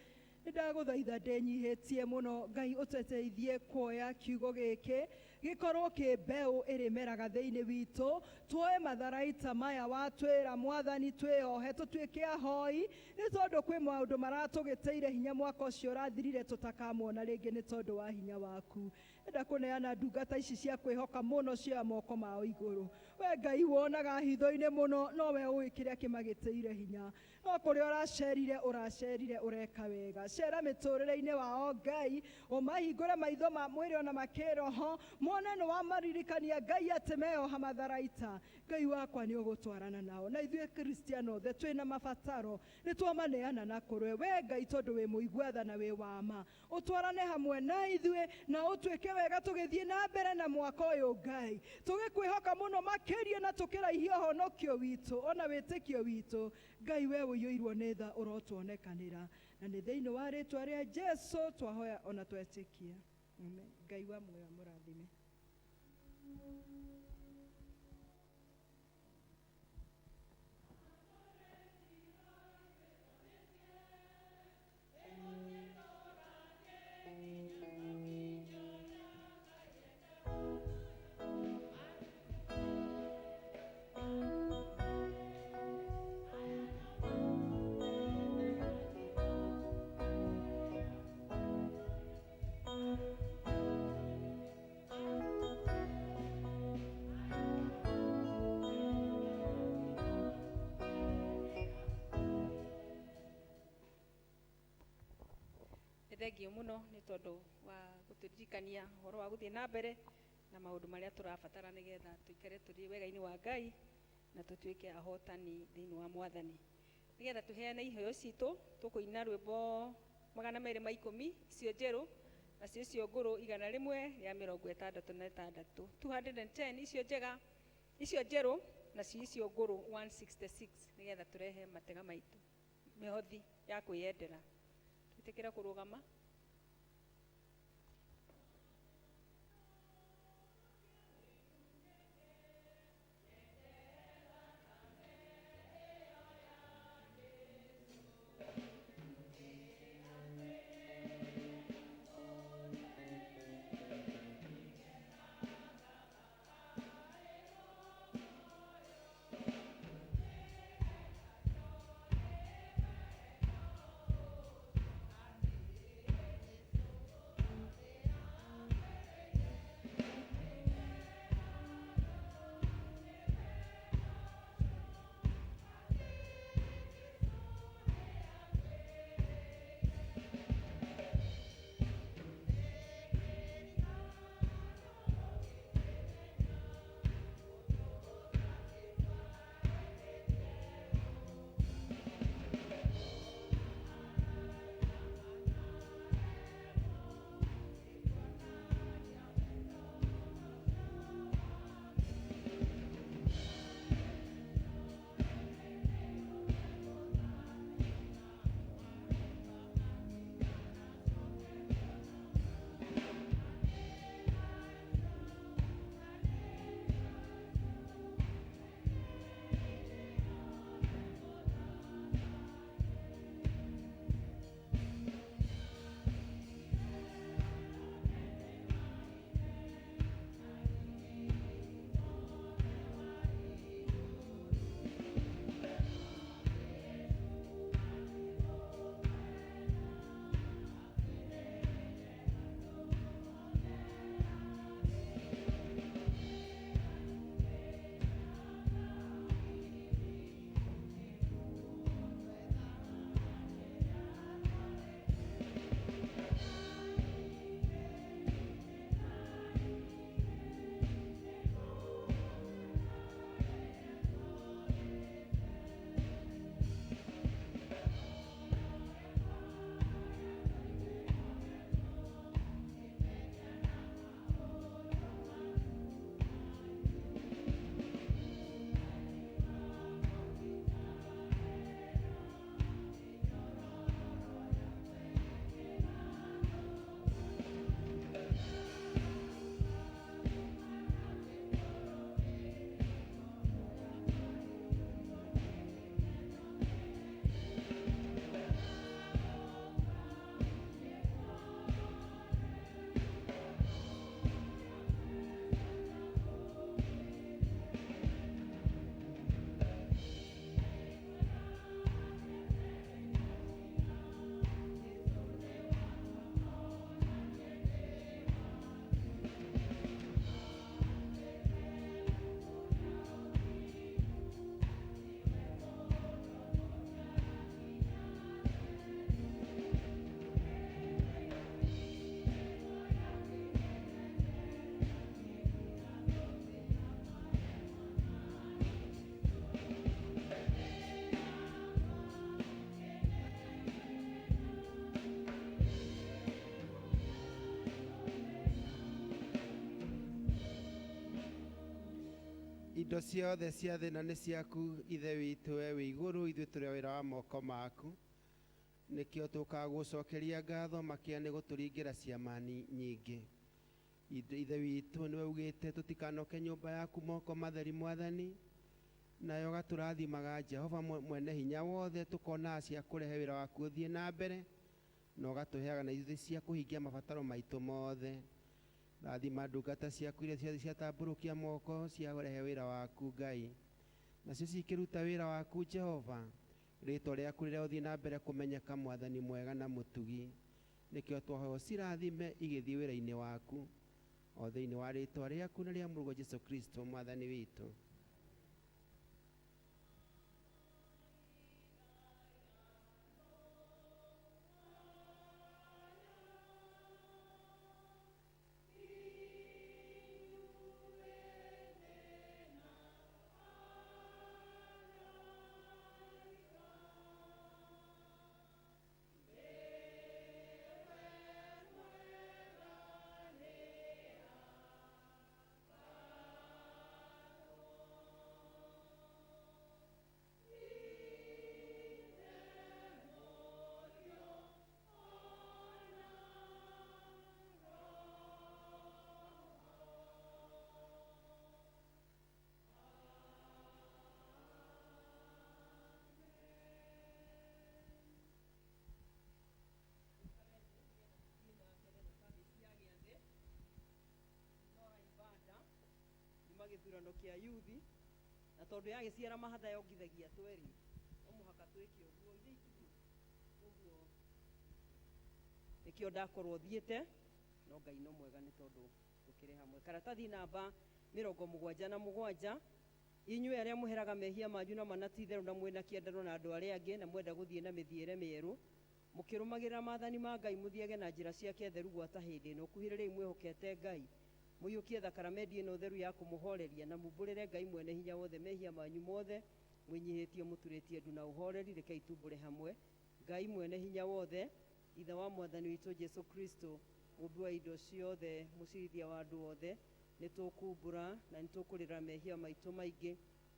Nĩ ndagũthaitha ndĩnyihĩtie mũno, Ngai, ũtũteithie kuoya kiugo gĩkĩ gĩkorwo kĩ mbeũ ĩrĩmeraga thĩinĩ witũ. Tuoe matharaita maya watwĩra, Mwathani, twĩohe tũtuĩke ahoi, nĩ tondũ kwĩ maũndũ maratũgĩtĩire hinya mwaka ũcio ũrathirire tũtakamona rĩngĩ nĩ tondũ wa hinya waku. Enda kũneana ndungata ici cia kwĩhoka mũno cioya moko mao igũrũ. We Ngai wonaga hitho-inĩ mũno, no we ũĩ kĩrĩa kĩmagĩtĩire hinya. No kũrĩa ũracerire, ũracerire ũreka wega. Cera mĩtũrĩre-inĩ wao, Ngai, ũmahingũre maitho ma mwĩrĩ ona makĩroho, mone nĩ wamaririkania, Ngai, atĩ meoha matharaita. Ngai wakwa, nĩ ũgũtwarana nao. Na ithuĩ Kristiano othe twĩna mabataro, nĩ twamaneana na kũrwe we Ngai, tondũ wĩ mũigua tha na wĩ wa ma. Ũtwarane hamwe na ithuĩ na ũtuĩke wega tũgĩthiĩ na mbere na mwaka ũyũ, Ngai, tũgĩkwĩhoka mũno makĩria na tũkĩraihia ũhonokio witũ ona wĩtĩkio witũ. Ngai, we ũiyũirwo nĩ tha, ũrotuonekanĩra, na nĩ thĩinĩ wa rĩtwa rĩa Jesu twahoya ona twetĩkia. Amen. Ngai wa muoyo amũrathime. Nĩ thengio mũno nĩ tondũ wa gũtũririkania ũhoro wa gũthiĩ na mbere na maũndũ marĩa tũrabatara nĩgetha tũikare tũrĩ wega-inĩ wa Ngai na tũtuĩke ahotani thĩinĩ wa Mwathani. Nĩgetha tũheane iheo citũ, tũkũina rwĩmbo 210, icio njerũ, nacio icio ngũrũ 166, 210 icio njega, icio njerũ, nacio icio ngũrũ 166, nĩgetha tũrehe matega maitũ, mĩhothi ya kwĩyendera. Twĩtĩkĩre kũrũgama. Indo ciothe cia thĩ na nĩ ciaku Ithe witũ we wĩ igũrũ, ithuĩ tũrĩ a wĩra wa moko maku. Nĩkĩo tũkaga gũcokeria ngatho makĩria nĩ gũtũringĩra ciama nyingĩ. Ithe witũ nĩwe ugĩte tũtikanoke nyũmba yaku moko matheri Mwathani, nayo gatũrathimaga Jehova mwene hinya wothe, tũkonaga cia kũrehe wĩra waku ũthiĩ na mbere, na ũgatũheaga na ithuĩ cia kũhingia mabataro maitũ mothe. Rathima ndungata ciaku iria ciothe ciatambũrũkia moko cia kũrehe wĩra waku Ngai, nacio cikĩruta wĩra waku Jehova, rĩtwa rĩaku rĩrĩa ũthiĩ na mbere kũmenyeka Mwathani mwega na mũtugi. Nĩkĩo twahoya ũcirathime igĩthiĩ wĩra-inĩ waku, o thĩinĩ wa rĩtwa rĩaku na rĩa Mũrũguo Jesũ Kristo Mwathani witũ. Gĩthurano kĩa yuthi na tondũ yagĩciara mahatha yongithagia twerĩ no mũhaka twĩke ũguo ithe ithuĩ ũguo nĩkĩo ndakorwo thiĩte no Ngai no mwega nĩ tondũ tũkĩrĩ hamwe. Karatathi namba 77, inyuĩ arĩa mũheraga mehia manyu na mana ti itherũ na mwĩna kĩendano na andũ arĩa angĩ na mwenda gũthiĩ na mĩthiĩre mĩerũ mũkĩrũmagĩrĩra maathani ma Ngai mũthiage na njĩra ciake theru gwata hĩndĩ ĩno kuhĩrĩriai mwĩhokete Ngai mũiyũkie thakramenti ĩno theru ya kũmũhoreria na mumbũrĩre Ngai mwene hinya wothe mehia manyu mothe mwĩnyihĩtie mũturĩtie ndu na ũhoreri. Rekei tumbũre hamwe. Ngai mwene hinya wothe, Ithe wa Mwathani witũ Jesũ Kristo, mũmbi wa indo ciothe, mũcirithia wa andũ othe, nĩ tũkumbũra na nĩ tũkũrĩra mehia maitũ maingĩ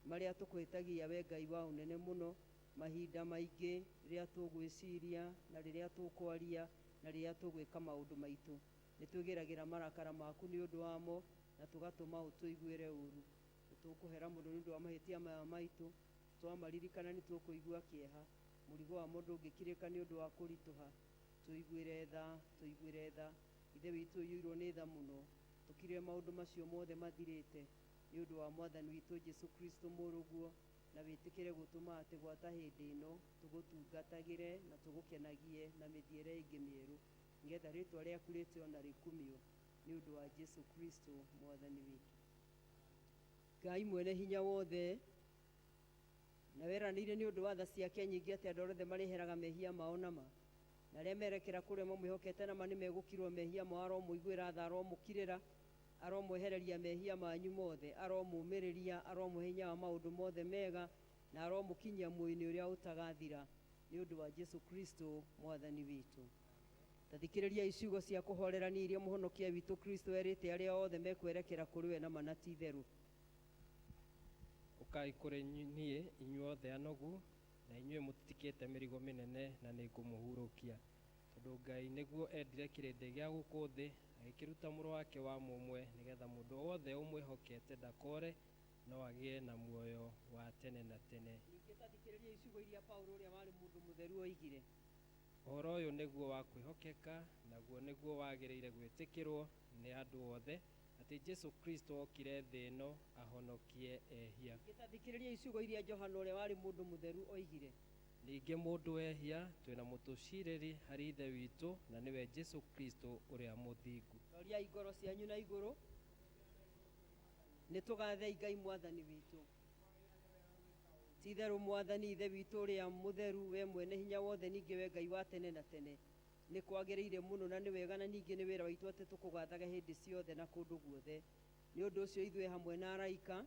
marĩa tũkũhĩtagia we Ngai wa ũnene mũno mahinda maingĩ rĩrĩa tũgwĩciria na rĩrĩa tũkwaria na rĩrĩa tũgwĩka maũndũ maitũ. Nĩ twĩgĩragĩra marakara maku nĩ ũndũ wamo na tũgatũma ũtũiguĩre ũru. Nĩ tũkũhera mũno nĩ ũndũ wa mahĩtia maya maitũ, twamaririkana nĩ tũkũigua kĩeha. Mũrigo wamo ndũngĩkirĩka nĩ ũndũ wa kũritũha. Tũiguĩre tha, tũiguĩre tha. Ithe witũ ũiyũirwo nĩ tha mũno, tũkirĩre maũndũ macio mothe mathirĩte nĩ ũndũ wa Mwathani witũ Jesũ Kristo mũrũguo, na wĩtĩkĩre gũtũma atĩ gwata hĩndĩ ĩno tũgũtungatagĩre na tũgũkenagie na mĩthiĩre ĩngĩ mĩerũ, nĩgetha rĩtwa rĩaku rĩtĩo na rĩkumio nĩ ũndũ wa Jesũ Kristo Mwathani witũ. Ngai mwene hinya wothe, na weranĩire nĩ ũndũ wa tha ciake nyingĩ atĩ andũ othe marĩheraga mehia mao nama, na arĩa merekera kũrĩa mamwĩhokete nama nĩ megũkirwo mehia mao, aromũiguĩra tha, aromũkirĩra, aromwehereria mehia manyu mothe, aromũmĩrĩria, aromũhe hinya wa maũndũ mothe mega, na aromũkinyia muoyo-inĩ ũrĩa ũtagathira nĩ ũndũ wa Jesũ Kristo Mwathani witũ. Tathikĩrĩriai ciugo cia kũhorerania iria mũhonokia witũ Kristo erĩte arĩa othe mekwerekera kũrĩ we na mana ti itherũ. Ũkai kũrĩ niĩ inyuothe anogu na inyuĩ mũtitikĩte mĩrigo mĩnene na nĩngũmũhurũkia. Tondũ Ngai nĩguo endire kĩrĩndĩ gĩa gũkũ thĩ agĩkĩruta mũrũ wake wa mũmwe nĩgetha mũndũ wothe ũmwĩhokete ndakore no agĩe na muoyo wa tene na tene. Ningĩ tathikĩrĩriai ciugo iria Paulo ũrĩa warĩ mũndũ mũtheru oigire. Ũhoro ũyũ nĩguo wa kwĩhokeka naguo nĩguo wagĩrĩire gwĩtĩkĩrwo nĩ andũ othe atĩ Jesũ Kristo okire thĩ ĩno ahonokie ehia. Ningĩ tathikĩrĩriai ciugo iria Johana ũrĩa warĩ mũndũ mũtheru oigire. Ningĩ mũndũ ehia twĩna mũtũcirĩri harĩ Ithe witũ na nĩwe Jesũ Kristo ũrĩa mũthingu. Roriai ngoro cianyu na igũrũ. Nĩ tũgathei Ngai Mwathani witũ. Ti itherũ Mwathani Ithe witũ ũrĩa mũtheru, we mwene hinya wothe, ningĩ we Ngai wa tene na tene, nĩ kwagĩrĩire mũno na nĩ wega na ningĩ nĩ wĩra witũ atĩ tũkũgathaga hĩndĩ ciothe na kũndũ guothe. Nĩ ũndũ ũcio ithuĩ hamwe na araika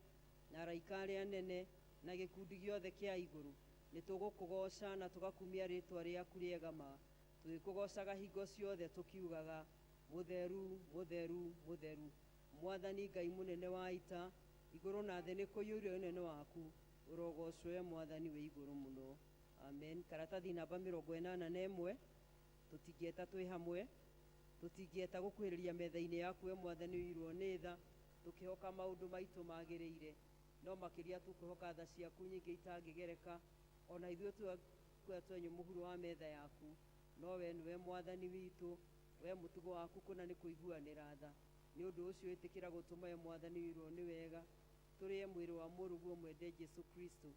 na araika arĩa anene na gĩkundi gĩothe kĩa igũrũ nĩ tũgũkũgooca na tũgakumia rĩtwa rĩaku rĩega ma, tũgĩkũgoocaga hingo ciothe tũkiugaga mũtheru, mũtheru, mũtheru, Mwathani Ngai mũnene wa ita, Igũrũ na thĩ nĩ kũiyũire ũnene waku, ũrogocwo we Mwathani wĩ igũrũ mũno. Amen. Karatathi namba 81, tũtingĩeta twĩ hamwe, tũtingĩeta gũkuhĩrĩria metha-inĩ yaku we Mwathani ũirwo nĩ tha, tũkĩhoka maũndũ maitũ magĩrĩire, no makĩria tũkwĩhoka tha ciaku nyingĩ itangĩgereka, ona ithuĩ twakuoya twenyũ mũhuro wa metha yaku, no we nĩwe Mwathani witũ, we mũtugo waku kũna nĩ kũiguanĩra tha. Nĩ ũndũ ũcio ĩtĩkĩra gũtũma we Mwathani ũirwo nĩ wega, tũrĩe mwĩrĩ wa mũrũguo mwende Jesu Kristo,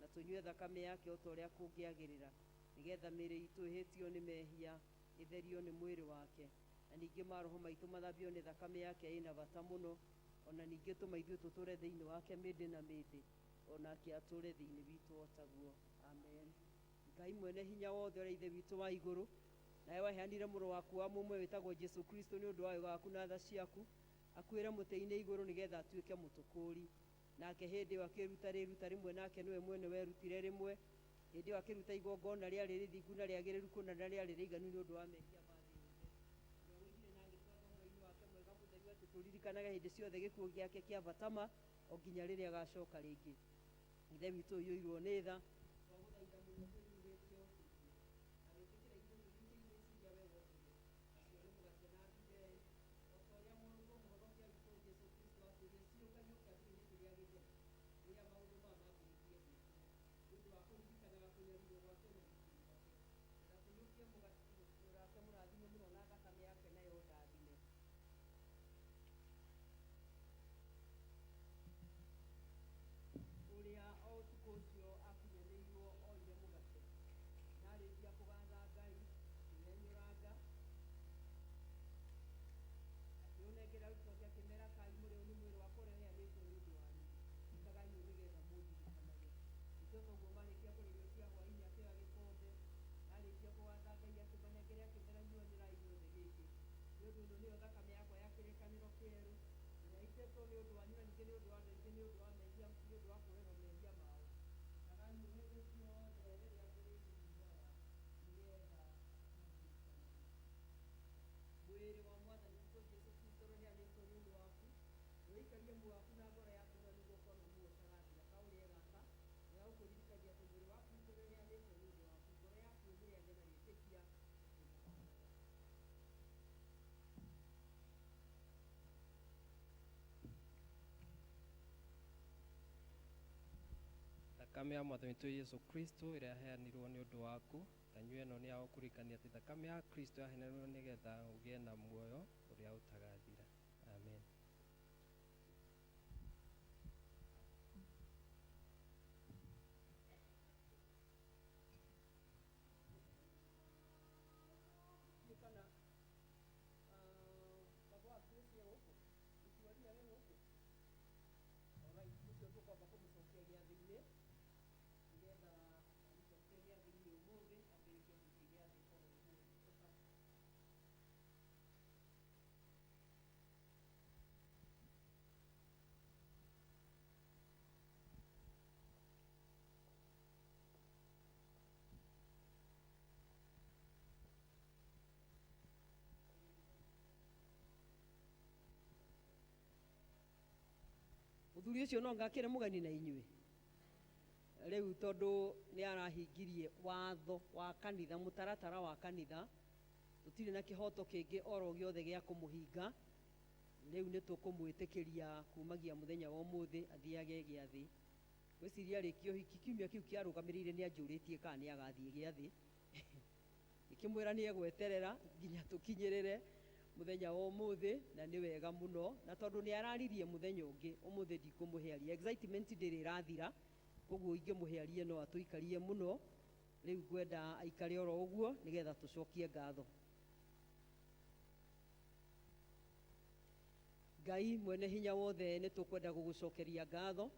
na tũnyue thakame yake o ta ũrĩa kũngĩagĩrĩra, nĩgetha mĩĩrĩ itũ ĩhĩtio nĩ mehia ĩtherio nĩ mwĩrĩ wake, na ningĩ maroho maitũ mathambio nĩ thakame yake ĩna bata mũno, ona ningĩ tũma ithuĩ tũtũre thĩinĩ wake mĩndĩ na mĩndĩ, onake atũre thĩinĩ witũ o taguo. Amen. Ngai mwene hinya wothe ũrĩa Ithe witũ wa igũrũ, nawe waheanire mũrũ waku wa mũmwe wĩtagwo Jesu Kristo nĩ ũndũ wa wega waku na tha ciaku, akuĩre mũtĩ-inĩ igũrũ nĩgetha atuĩke mũtũkũũri. Nake hĩndĩ ĩyo akĩruta rĩruta rĩmwe, nake nĩwe mwene werutire rĩmwe, hĩndĩ ĩyo akĩruta igongona rĩarĩ rĩthingu na rĩagĩrĩru kũna na rĩarĩ rĩiganu nĩ ũndũ wa mehia ma thĩ yothe. Ũrĩa woigire na agĩtwatha ũhoro-inĩ wake mwega mũtheru atĩ tũririkanage hĩndĩ ciothe gĩkuũ gĩake kĩa batama o nginya rĩrĩa agacoka rĩngĩ. Ithe witũ ũiyũirwo nĩ tha, twagũthaitha mũno twĩnyihĩtie ũteithio, na wĩtĩkĩre ithuĩ tũnyite irio ici iria we wombire, nacio nĩ mũgate na ndibei, o ta ũrĩa mũrũguo mũhonokia witũ Jesu Kristo atwĩrire ciũnganio kĩambĩrĩria kĩrĩa gĩtheru, rĩrĩa maũndũ maya mambĩrĩirie gwĩkwo, nĩ ũndũ wa kũririkanaga kũnyarirwo gwake na gĩkuũ gwake, na tũiyũkie mũgate wake mũrathime mũno na thakame yake nayo ndathime. Ũrĩa o ũtukũ ũcio akunyanĩirwo oire mũgate, na arĩkia kũgatha Ngai, akĩwenyũranga, akĩũnengera arutwo ake, akĩmera, "Kai mũrĩe, ũyũ nĩ mwĩrĩ wakwa ũrĩa ũheanĩtwo nĩ ũndũ wanyu, ĩkagai ũũ nĩgetha mũndirikanage." Ningĩ o taguo marĩkia kũrĩa irio cia hwaĩ-inĩ, akĩoya gĩkombe, na arĩkia kũgatha Ngai, akĩmanengera, akĩmera, "Nyuanĩrai inyuothe gĩkĩ, nĩ ũndũ ĩno nĩyo thakame yakwa ya kĩrĩkanĩro kĩerũ, ĩrĩa ĩitĩtwo nĩ ũndũ wanyu na ningĩ nĩ ũndũ wa andũ aingĩ nĩ ũndũ wa mehia, nĩ ũndũ wa kuoherwo mehia mao. Ĩkagai ũũ hĩndĩ ciothe rĩrĩa mũrĩmĩnyuaga nĩgetha mũndirikanage." Mwĩrĩ wa Mwathani witũ Jesu Kristo ũrĩa ũheanĩtwo nĩ ũndũ waku, wĩikarie muoyo waku na ngoro yaku na nĩguo ũkorwo muoyo ũtagathira. Kaũrĩe gaka nĩ gagũkũririkania atĩ mwĩrĩ wa Kristo ũrĩa ũheanĩtwo nĩ ũndũ waku, ngoro yaku ĩmũrĩage na wĩtĩkia ũkĩmũhoyaga. Thakame ya Mwathani witũ Yesu Kristo ĩrĩa yaheanirwo nĩ ũndũ waku, tanyua ĩno nĩ ya gũkũririkania atĩ thakame ya Kristo yaheanirwo nĩgetha ũgĩe na muoyo ũrĩa ũtagathira. Amen. Ndiũĩ kana baba wa Grace e gũkũ, Ituaria wĩ gũkũ. Alright, ũcio tũkwamba kũmũcokia gĩathĩ-inĩ nĩgetha amũcokie gĩathĩ-inĩ ũmũthĩ, ambĩrĩrie gũthiĩ gĩathĩ oro ũmũthĩ. Ũka. Mũthuri ũcio no ngakĩre mũgeni na inyuĩ rĩu, tondũ nĩ arahingirie watho wa kanitha, mũtaratara wa kanitha, tũtirĩ na kĩhoto kĩngĩ oro gĩothe gĩa kũmũhinga. Rĩu nĩ tũkũmwĩtĩkĩria kumagia mũthenya wa ũmũthĩ athiage gĩathĩ. Ngwĩciria arĩkia ũhiki kiumia kĩu kĩarũgamĩrĩire nĩ anjũrĩtie kana nĩ agathiĩ gĩathĩ, ngĩkĩmwĩra nĩ egweterera nginya tũkinyĩrĩre mũthenya wa ũmũthĩ, na nĩ wega mũno, na tondũ nĩ araririe mũthenya ũngĩ, ũmũthĩ ndikũmũhearia, excitement ndĩrĩ ĩrathira, koguo ingĩmũhearie no atũikarie mũno. Rĩu ngwenda aikare oro ũguo nĩgetha tũcokie ngatho. Ngai mwene hinya wothe, nĩ tũkwenda gũgũcokeria ngatho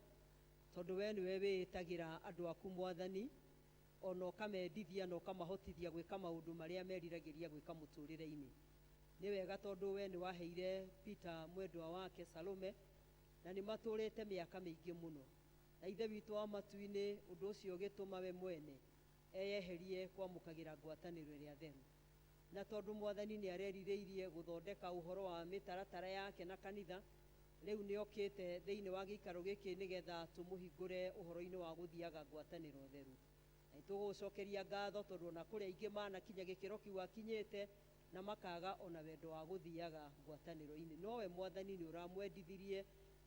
tondũ we nĩwe wĩĩtagĩra andũ aku Mwathani, ona ũkamendithia na ũkamahotithia gwĩka maũndũ marĩa meriragĩria gwĩka mũtũrĩre-inĩ. Nĩ wega tondũ we nĩ waheire Peter mwendwa wake Salome, na nĩ matũrĩte mĩaka mĩingĩ mũno na Ithe witũ wa matu-inĩ. Ũndũ ũcio ũgĩtũma we mwene eyeherie kwamũkagĩra ngwatanĩro ĩrĩa theru, na tondũ Mwathani nĩ arerirĩirie gũthondeka ũhoro wa mĩtaratara yake na kanitha. Rĩu nĩ okĩte thĩinĩ wa gĩikaro gĩkĩ nĩgetha tũmũhingũre ũhoro-inĩ wa gũthiaga ngwatanĩro theru. Na nĩtũgũgũcokeria ngatho tondũ ona kũrĩ aingĩ manakinya gĩkĩro kĩu akinyĩte na makaga ona wendo wa gũthiaga ngwatanĩro-inĩ. Nowe Mwathani nĩ ũramwendithirie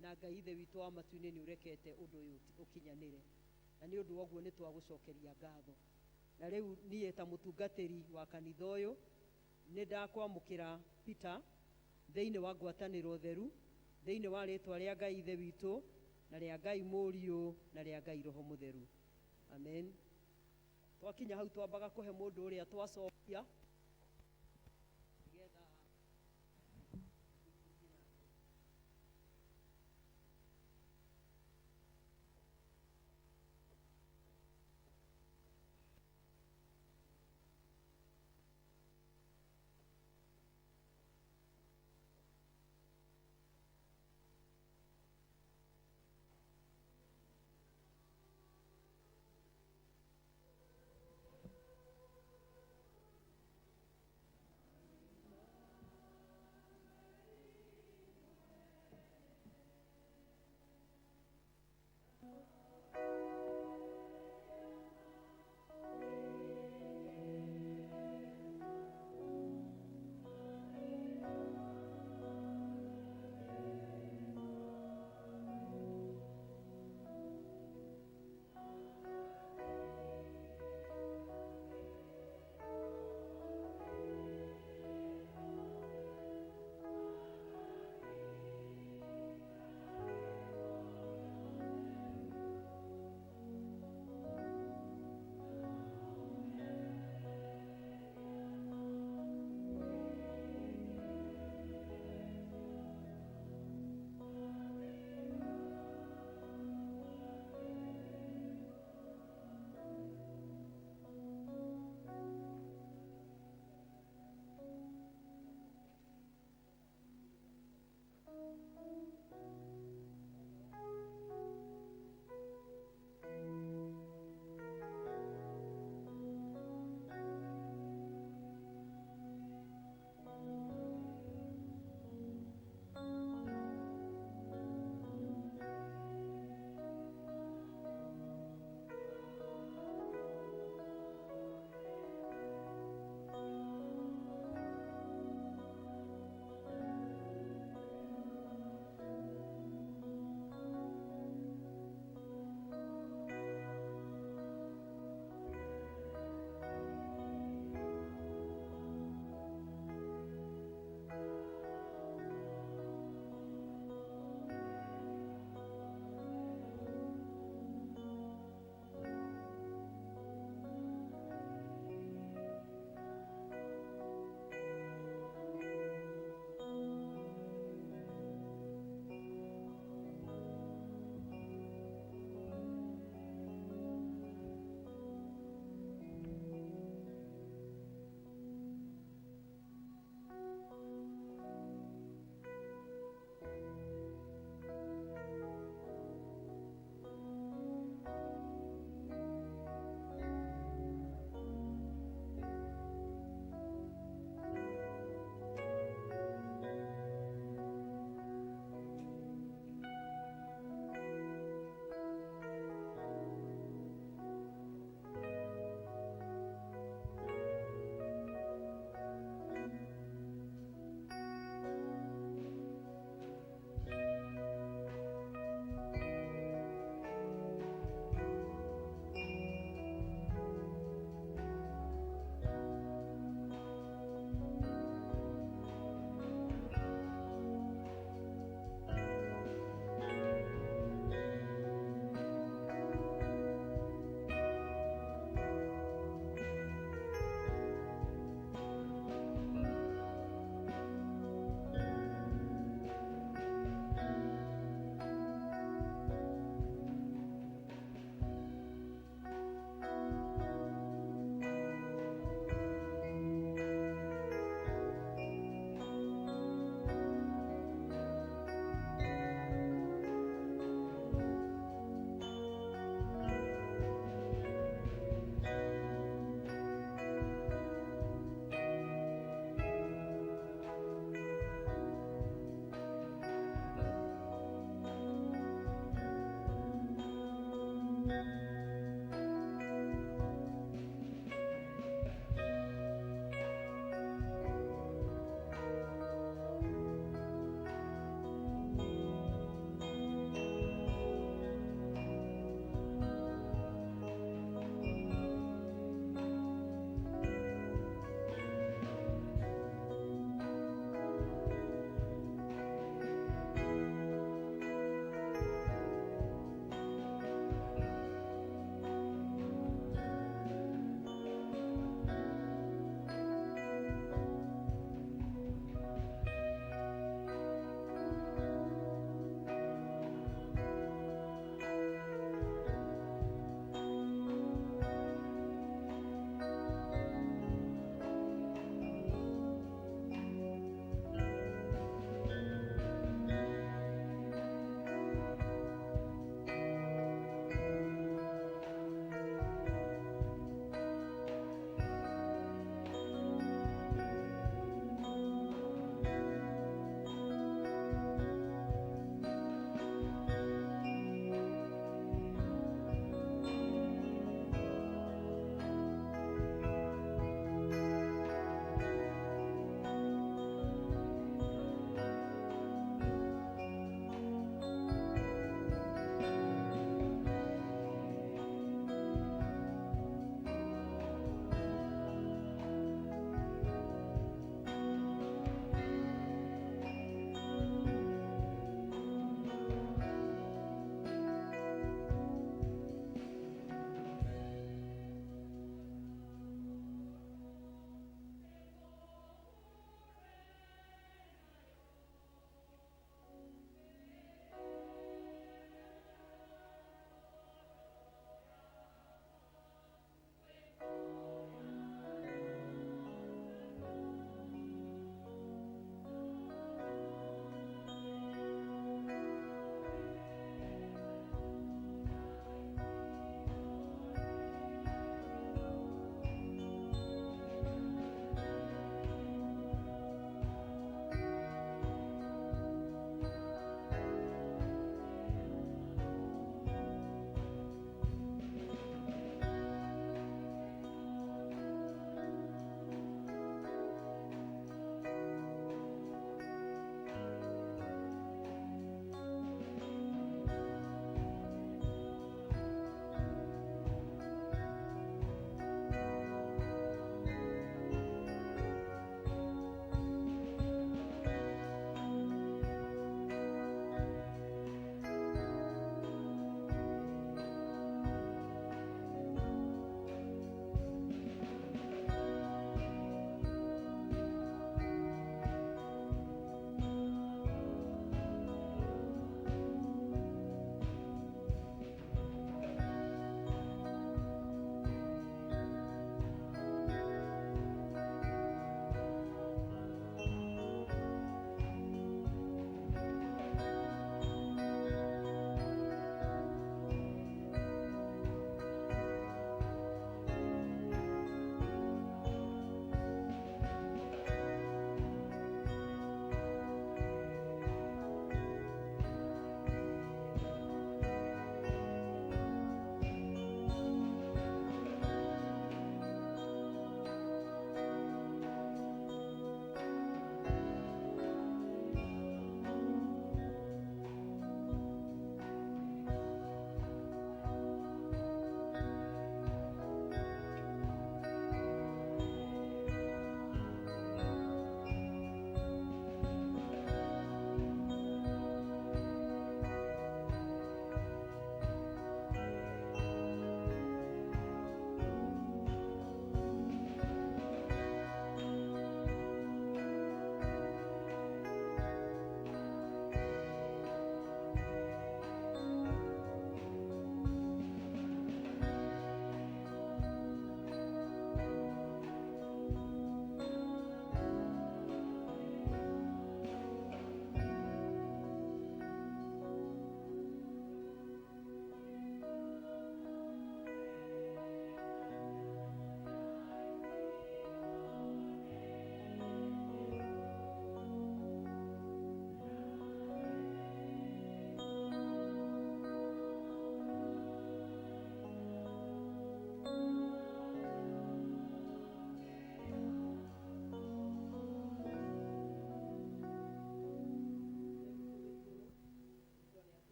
na Ngai Ithe witũ wa matu-inĩ nĩ ũrekete ũndũ ũyũ ũkinyanĩre. Na nĩ ũndũ wa ũguo nĩ twagũcokeria ngatho. Na rĩu niĩ ta mũtungatĩri wa kanitha ũyũ nĩ ndakwamũkĩra Peter thĩinĩ wa ngwatanĩro theru, thĩinĩ wa rĩtwa rĩa Ngai Ithe witũ na rĩa Ngai Mũriũ na rĩa Ngai Roho Mũtheru. Amen. Twakinya hau twambaga kũhe mũndũ ũrĩa twacokia nĩgetha.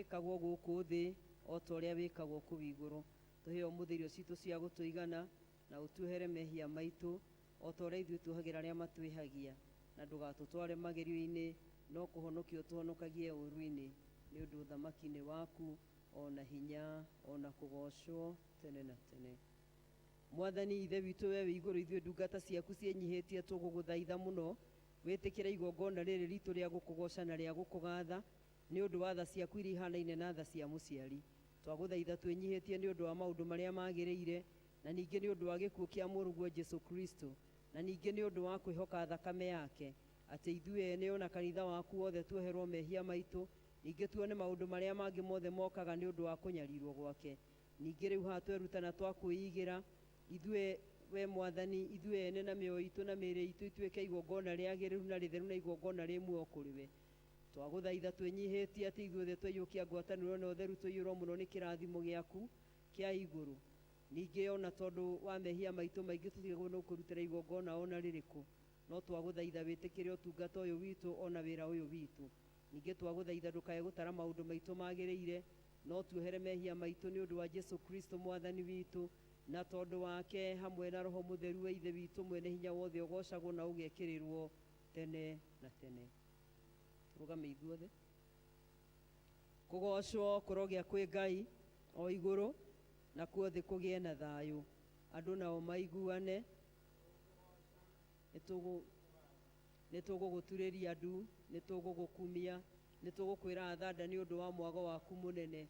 Wĩkagwo gũkũ thĩ o ta ũrĩa wĩkagwo kũu igũrũ. Tũhe ũmũthĩ irio citũ cia gũtũigana, na ũtuohere mehia maitũ o ta ũrĩa ithuĩ tuohagĩra arĩa matwĩhagia, na ndũgatũtware magerio-inĩ, no kũhonokia ũtũhonokagie ũũru-inĩ, nĩ ũndũ ũthamaki nĩ waku, o na hinya, o na kũgoocwo tene na tene. Mwathani Ithe witũ, we wĩ igũrũ, ithuĩ ndungata ciaku ciĩnyihĩtie tũgũgũthaitha mũno wĩtĩkĩre igongona rĩrĩ ritũ rĩa gũkũgooca na rĩa gũkũgatha nĩ ũndũ wa tha ciaku iria ihanaine na tha cia mũciari. Twagũthaitha twĩnyihĩtie nĩ ũndũ wa maũndũ marĩa magĩrĩire, na ningĩ nĩ ũndũ wa gĩkuũ kĩa mũrũguo Jesu Kristo, na ningĩ nĩ ũndũ wa kwĩhoka thakame yake, atĩ ithuĩ ene o na kanitha waku wothe tuoherwo mehia maitũ, ningĩ tuone maũndũ marĩa mangĩ mothe mokaga nĩ ũndũ wa kũnyarirwo gwake. Ningĩ rĩu haha twerutana twakwĩigĩra ithuĩ, we Mwathani, ithuĩ ene na mĩoyo itũ na mĩĩrĩ itũ ituĩke igongona rĩagĩrĩru na rĩtheru na igongona rĩ muoyo kũrĩ we. Twagũthaitha twĩnyihĩtie atĩ ithuothe twaiyũkia ngwatanĩro na ũtheru tũiyũrwo mũno nĩ kĩrathimo gĩaku kĩa igũrũ. Ningĩ ona tondũ wa mehia maitũ maingĩ tũtigagwo nĩ kũrutĩra igongona ona rĩrĩkũ, no twagũthaitha wĩtĩkĩre ũtungata ũyũ witũ ona wĩra ũyũ witũ. Ningĩ twagũthaitha ndũkae gũtara maũndũ maitũ magĩrĩire, no tuohere mehia maitũ nĩ ũndũ wa Jesu Kristo Mwathani witũ, na tondũ wake hamwe na Roho Mũtheru wa Ithe witũ mwene hinya wothe ũgoocagwo na ũgekĩrĩrwo tene na tene. Tũrũgame ithuothe. Kũgoocwo kũrogĩa kwĩ Ngai o igũrũ, nakuo thĩ kũgĩe na thayũ, andũ nao maiguane. Nĩ tũgũgũturĩria ndu, nĩ tũgũgũkumia, nĩ tũgũkwĩra athanda nĩ ũndũ wa mwago waku mũnene,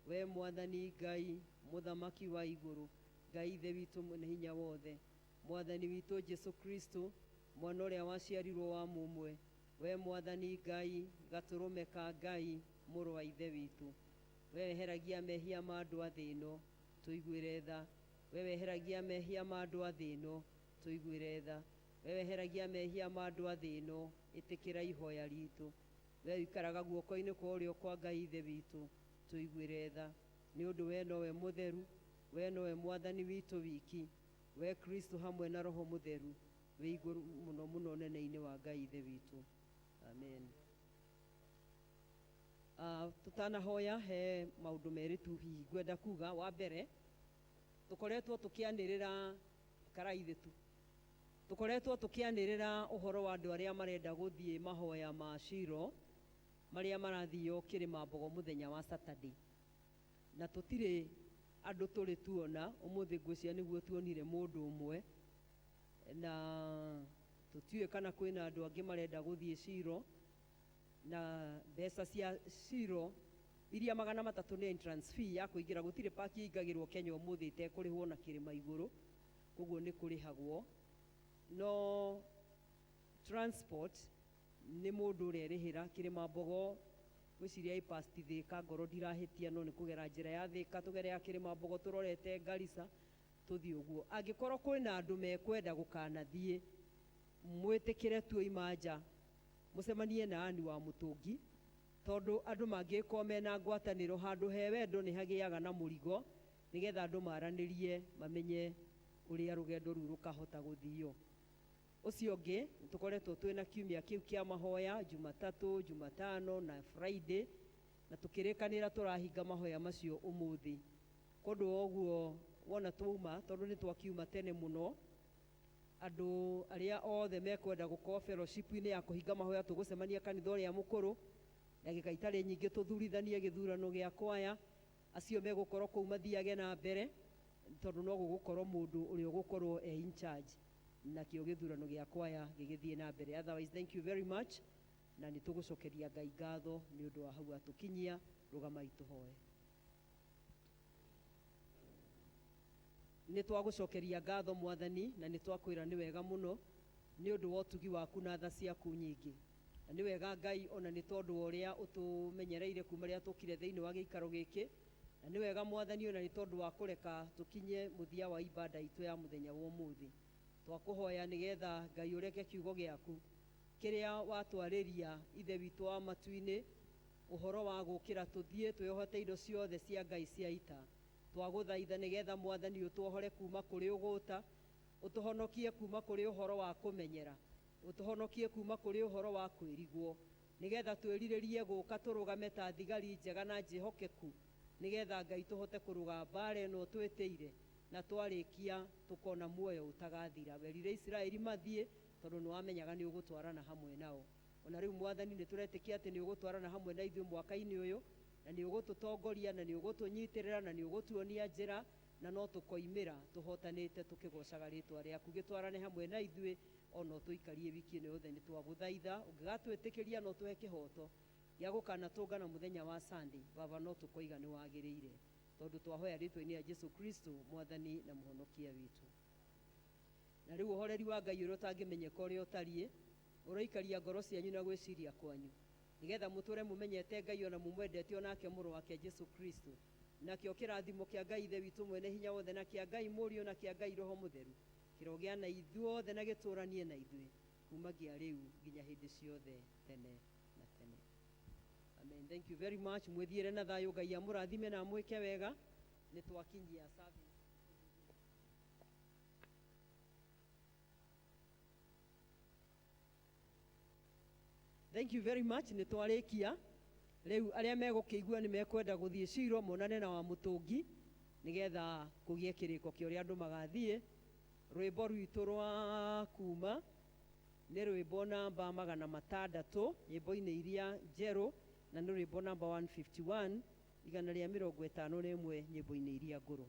we Mwathani Ngai, Mũthamaki wa igũrũ, Ngai Ithe witũ mwene hinya wothe, Mwathani witũ Jesu Kristo, mwana ũrĩa waciarirwo wa mũmwe, we Mwathani Ngai, gatũrũme ka Ngai, mũrũ wa Ithe witũ. We weheragia mehia ma andũ a thĩ ĩno, tũiguĩre tha. We weheragia mehia ma andũ a thĩ ĩno, tũiguĩre tha. We weheragia mehia ma andũ a thĩ ĩno, ĩtĩkĩra ihoya ritũ. We ũikaraga guoko-inĩ kwa ũrĩo kwa Ngai Ithe witũ, tũiguĩre tha. Nĩ ũndũ we nowe mũtheru, we nowe Mwathani witũ wiki, we Kristo hamwe na Roho Mũtheru, wĩ igũrũ mũno mũno nene-inĩ wa Ngai Ithe witũ. Amen. Tutanahoya he maũndũ merĩ tu hihi ngwenda kuga. Wa mbere, tũkoretwo tũkĩanĩrĩra karaithi tu, tũkoretwo tũkĩanĩrĩra ũhoro wa andũ arĩa marenda gũthiĩ mahoya ma Shilo marĩa marathio Kĩrĩma Mbogo mũthenya wa Saturday, na tũtirĩ andũ tũrĩ tuona ũmũthĩ. Ngwĩciria nĩguo tuonire mũndũ ũmwe, na tũtiũĩ kana kwĩna andũ angĩ marenda gũthiĩ Shilo. Na mbeca cia Shilo iria 300 nĩ entrance fee ya kũingĩra. Gũtirĩ paki ĩingagĩrwo Kenya ũmũthĩ ĩtekũrĩhwo na kĩrĩma igũrũ, koguo nĩ kũrĩhagwo. No transport nĩ mũndũ ũrerĩhĩra. Kĩrĩma Mbogo ngwĩciria ĩ past Thĩka, ngoro ndirahĩtia, no nĩ kũgera njĩra ya Thĩka, tũgere ya Kĩrĩma Mbogo tũrorete Garissa, tũthiĩ ũguo. Angĩkorwo kwĩna andũ mekwenda gũkanathiĩ, mwĩtĩkĩre tuoima nja mũcemanie na Ani wa Mũtũngi, tondũ andũ mangĩkorwo mena ngwatanĩro handũ he wendo nĩ hagĩaga na mũrigo, nĩgetha andũ maranĩrie mamenye ũrĩa rũgendo rũu rũkahota gũthio. Ũcio ũngĩ, tũkoretwo twĩna kiumia kĩu kĩa mahoya Jumatatũ, Jumatano na Friday, na tũkĩrĩkanĩra tũrahinga mahoya macio ũmũthĩ. Kũndũ ũguo wona twauma, tondũ nĩ twakiuma tene mũno, andũ arĩa othe mekwenda gũkorwo fellowship-inĩ ya kũhinga mahoya tũgũcemania kanitha ũrĩa mũkũrũ ndagĩka itarĩ nyingĩ, tũthurithanie gĩthurano gĩa kwaya. Acio megũkorwo kũu mathiage na mbere, tondũ no gũgũkorwo mũndũ ũrĩa ũgũkorwo e in charge nakĩo gĩthurano gĩa kwaya gĩgĩthiĩ na mbere. Otherwise, thank you very much, na nĩ tũgũcokeria Ngai ngatho nĩ ũndũ wa hau atũkinyia. Rũgamai tũhoe. Nĩ twagũcokeria ngatho Mwathani, na nĩ twakwĩra nĩ wega mũno nĩ ũndũ wa ũtugi waku na tha ciaku nyingĩ. Na nĩ wega Ngai, ona nĩ tondũ wa ũrĩa ũtũmenyereire kuma rĩrĩa tũkire thĩinĩ wa gĩikaro gĩkĩ. Na nĩ wega Mwathani, ona nĩ tondũ wa kũreka tũkinye mũthia wa ibada itũ ya mũthenya wa ũmũthĩ. Twakũhoya nĩgetha Ngai ũreke kiugo gĩaku kĩrĩa watwarĩria Ithe witũ wa matu-inĩ, ũhoro wa gũkĩra tũthiĩ twĩohote indo ciothe cia Ngai cia ita. Twagũthaitha nĩgetha Mwathani ũtuohore kuma kũrĩ ũgũta, ũtũhonokie kuma kũrĩ ũhoro wa kũmenyera, ũtũhonokie kuma kũrĩ ũhoro wa kwĩrigwo. Nĩgetha twĩrirĩrie gũka tũrũgame ta thigari njega na njĩhokeku, nĩgetha Ngai tũhote kũrũga mbara ĩno twĩtĩire, na twarĩkia tũkona muoyo ũtagathira. Werire Isiraeli mathiĩ tondũ nĩwamenyaga nĩ ũgũtwarana hamwe nao. Ona rĩu Mwathani, nĩ tũretĩkia atĩ nĩ ũgũtwarana hamwe na ithuĩ mwaka-inĩ ũyũ, na nĩ ũgũtũtongoria, na nĩ ũgũtũnyitĩrĩra, na nĩ ũgũtuonia njĩra, na no tũkoimĩra tũhotanĩte tũkĩgocaga rĩtwa rĩaku. Gĩtwarane hamwe na ithuĩ ona ũtũikarie wiki ĩno yothe. Nĩ twagũthaitha, ũngĩgatwĩtĩkĩria no tũhe kĩhoto gĩa gũkanatũngana mũthenya wa Sunday, Baba, no tũkoiga nĩ wagĩrĩire, tondũ twahoya rĩtwa-inĩ ya Jesu Kristo, Mwathani na Mũhonokia witũ. Na rĩu ũhoreri wa Ngai ũrĩa ũtangĩmenyeka ũrĩa ũtariĩ ũroikaria ngoro cianyu na gwĩciria kwanyu, nĩgetha mũtũre mũmenyete Ngai ona mũmwendete, onake mũrũ wake Jesu Kristo. Nakĩo kĩrathimo kĩa Ngai Ithe witũ mwene hinya wothe, na kĩa Ngai Mũriũ, na kĩa Ngai Roho Mũtheru kĩrogĩa na ithuothe na gĩtũranie na ithuĩ kumagia rĩu nginya hĩndĩ ciothe tene na tene. Amen. Thank you very much. Mwĩthiĩre na thayũ. Ngai amũrathime na amwĩke wega. Nĩ twakinyia service. Thank you very much. Nĩ twarĩkia. Rĩu arĩa megũkĩigua nĩ mekwenda gũthiĩ ciro monane na wa mũtũngi, nĩgetha kũgĩe kĩrĩko kĩa ũrĩa andũ magathiĩ. Rwĩmbo rwitũ rwa kuma nĩ rwĩmbo namba 600 nyĩmbo-inĩ iria njerũ, na nĩ rwĩmbo namba 151, 151 nyĩmbo-inĩ iria ngũrũ.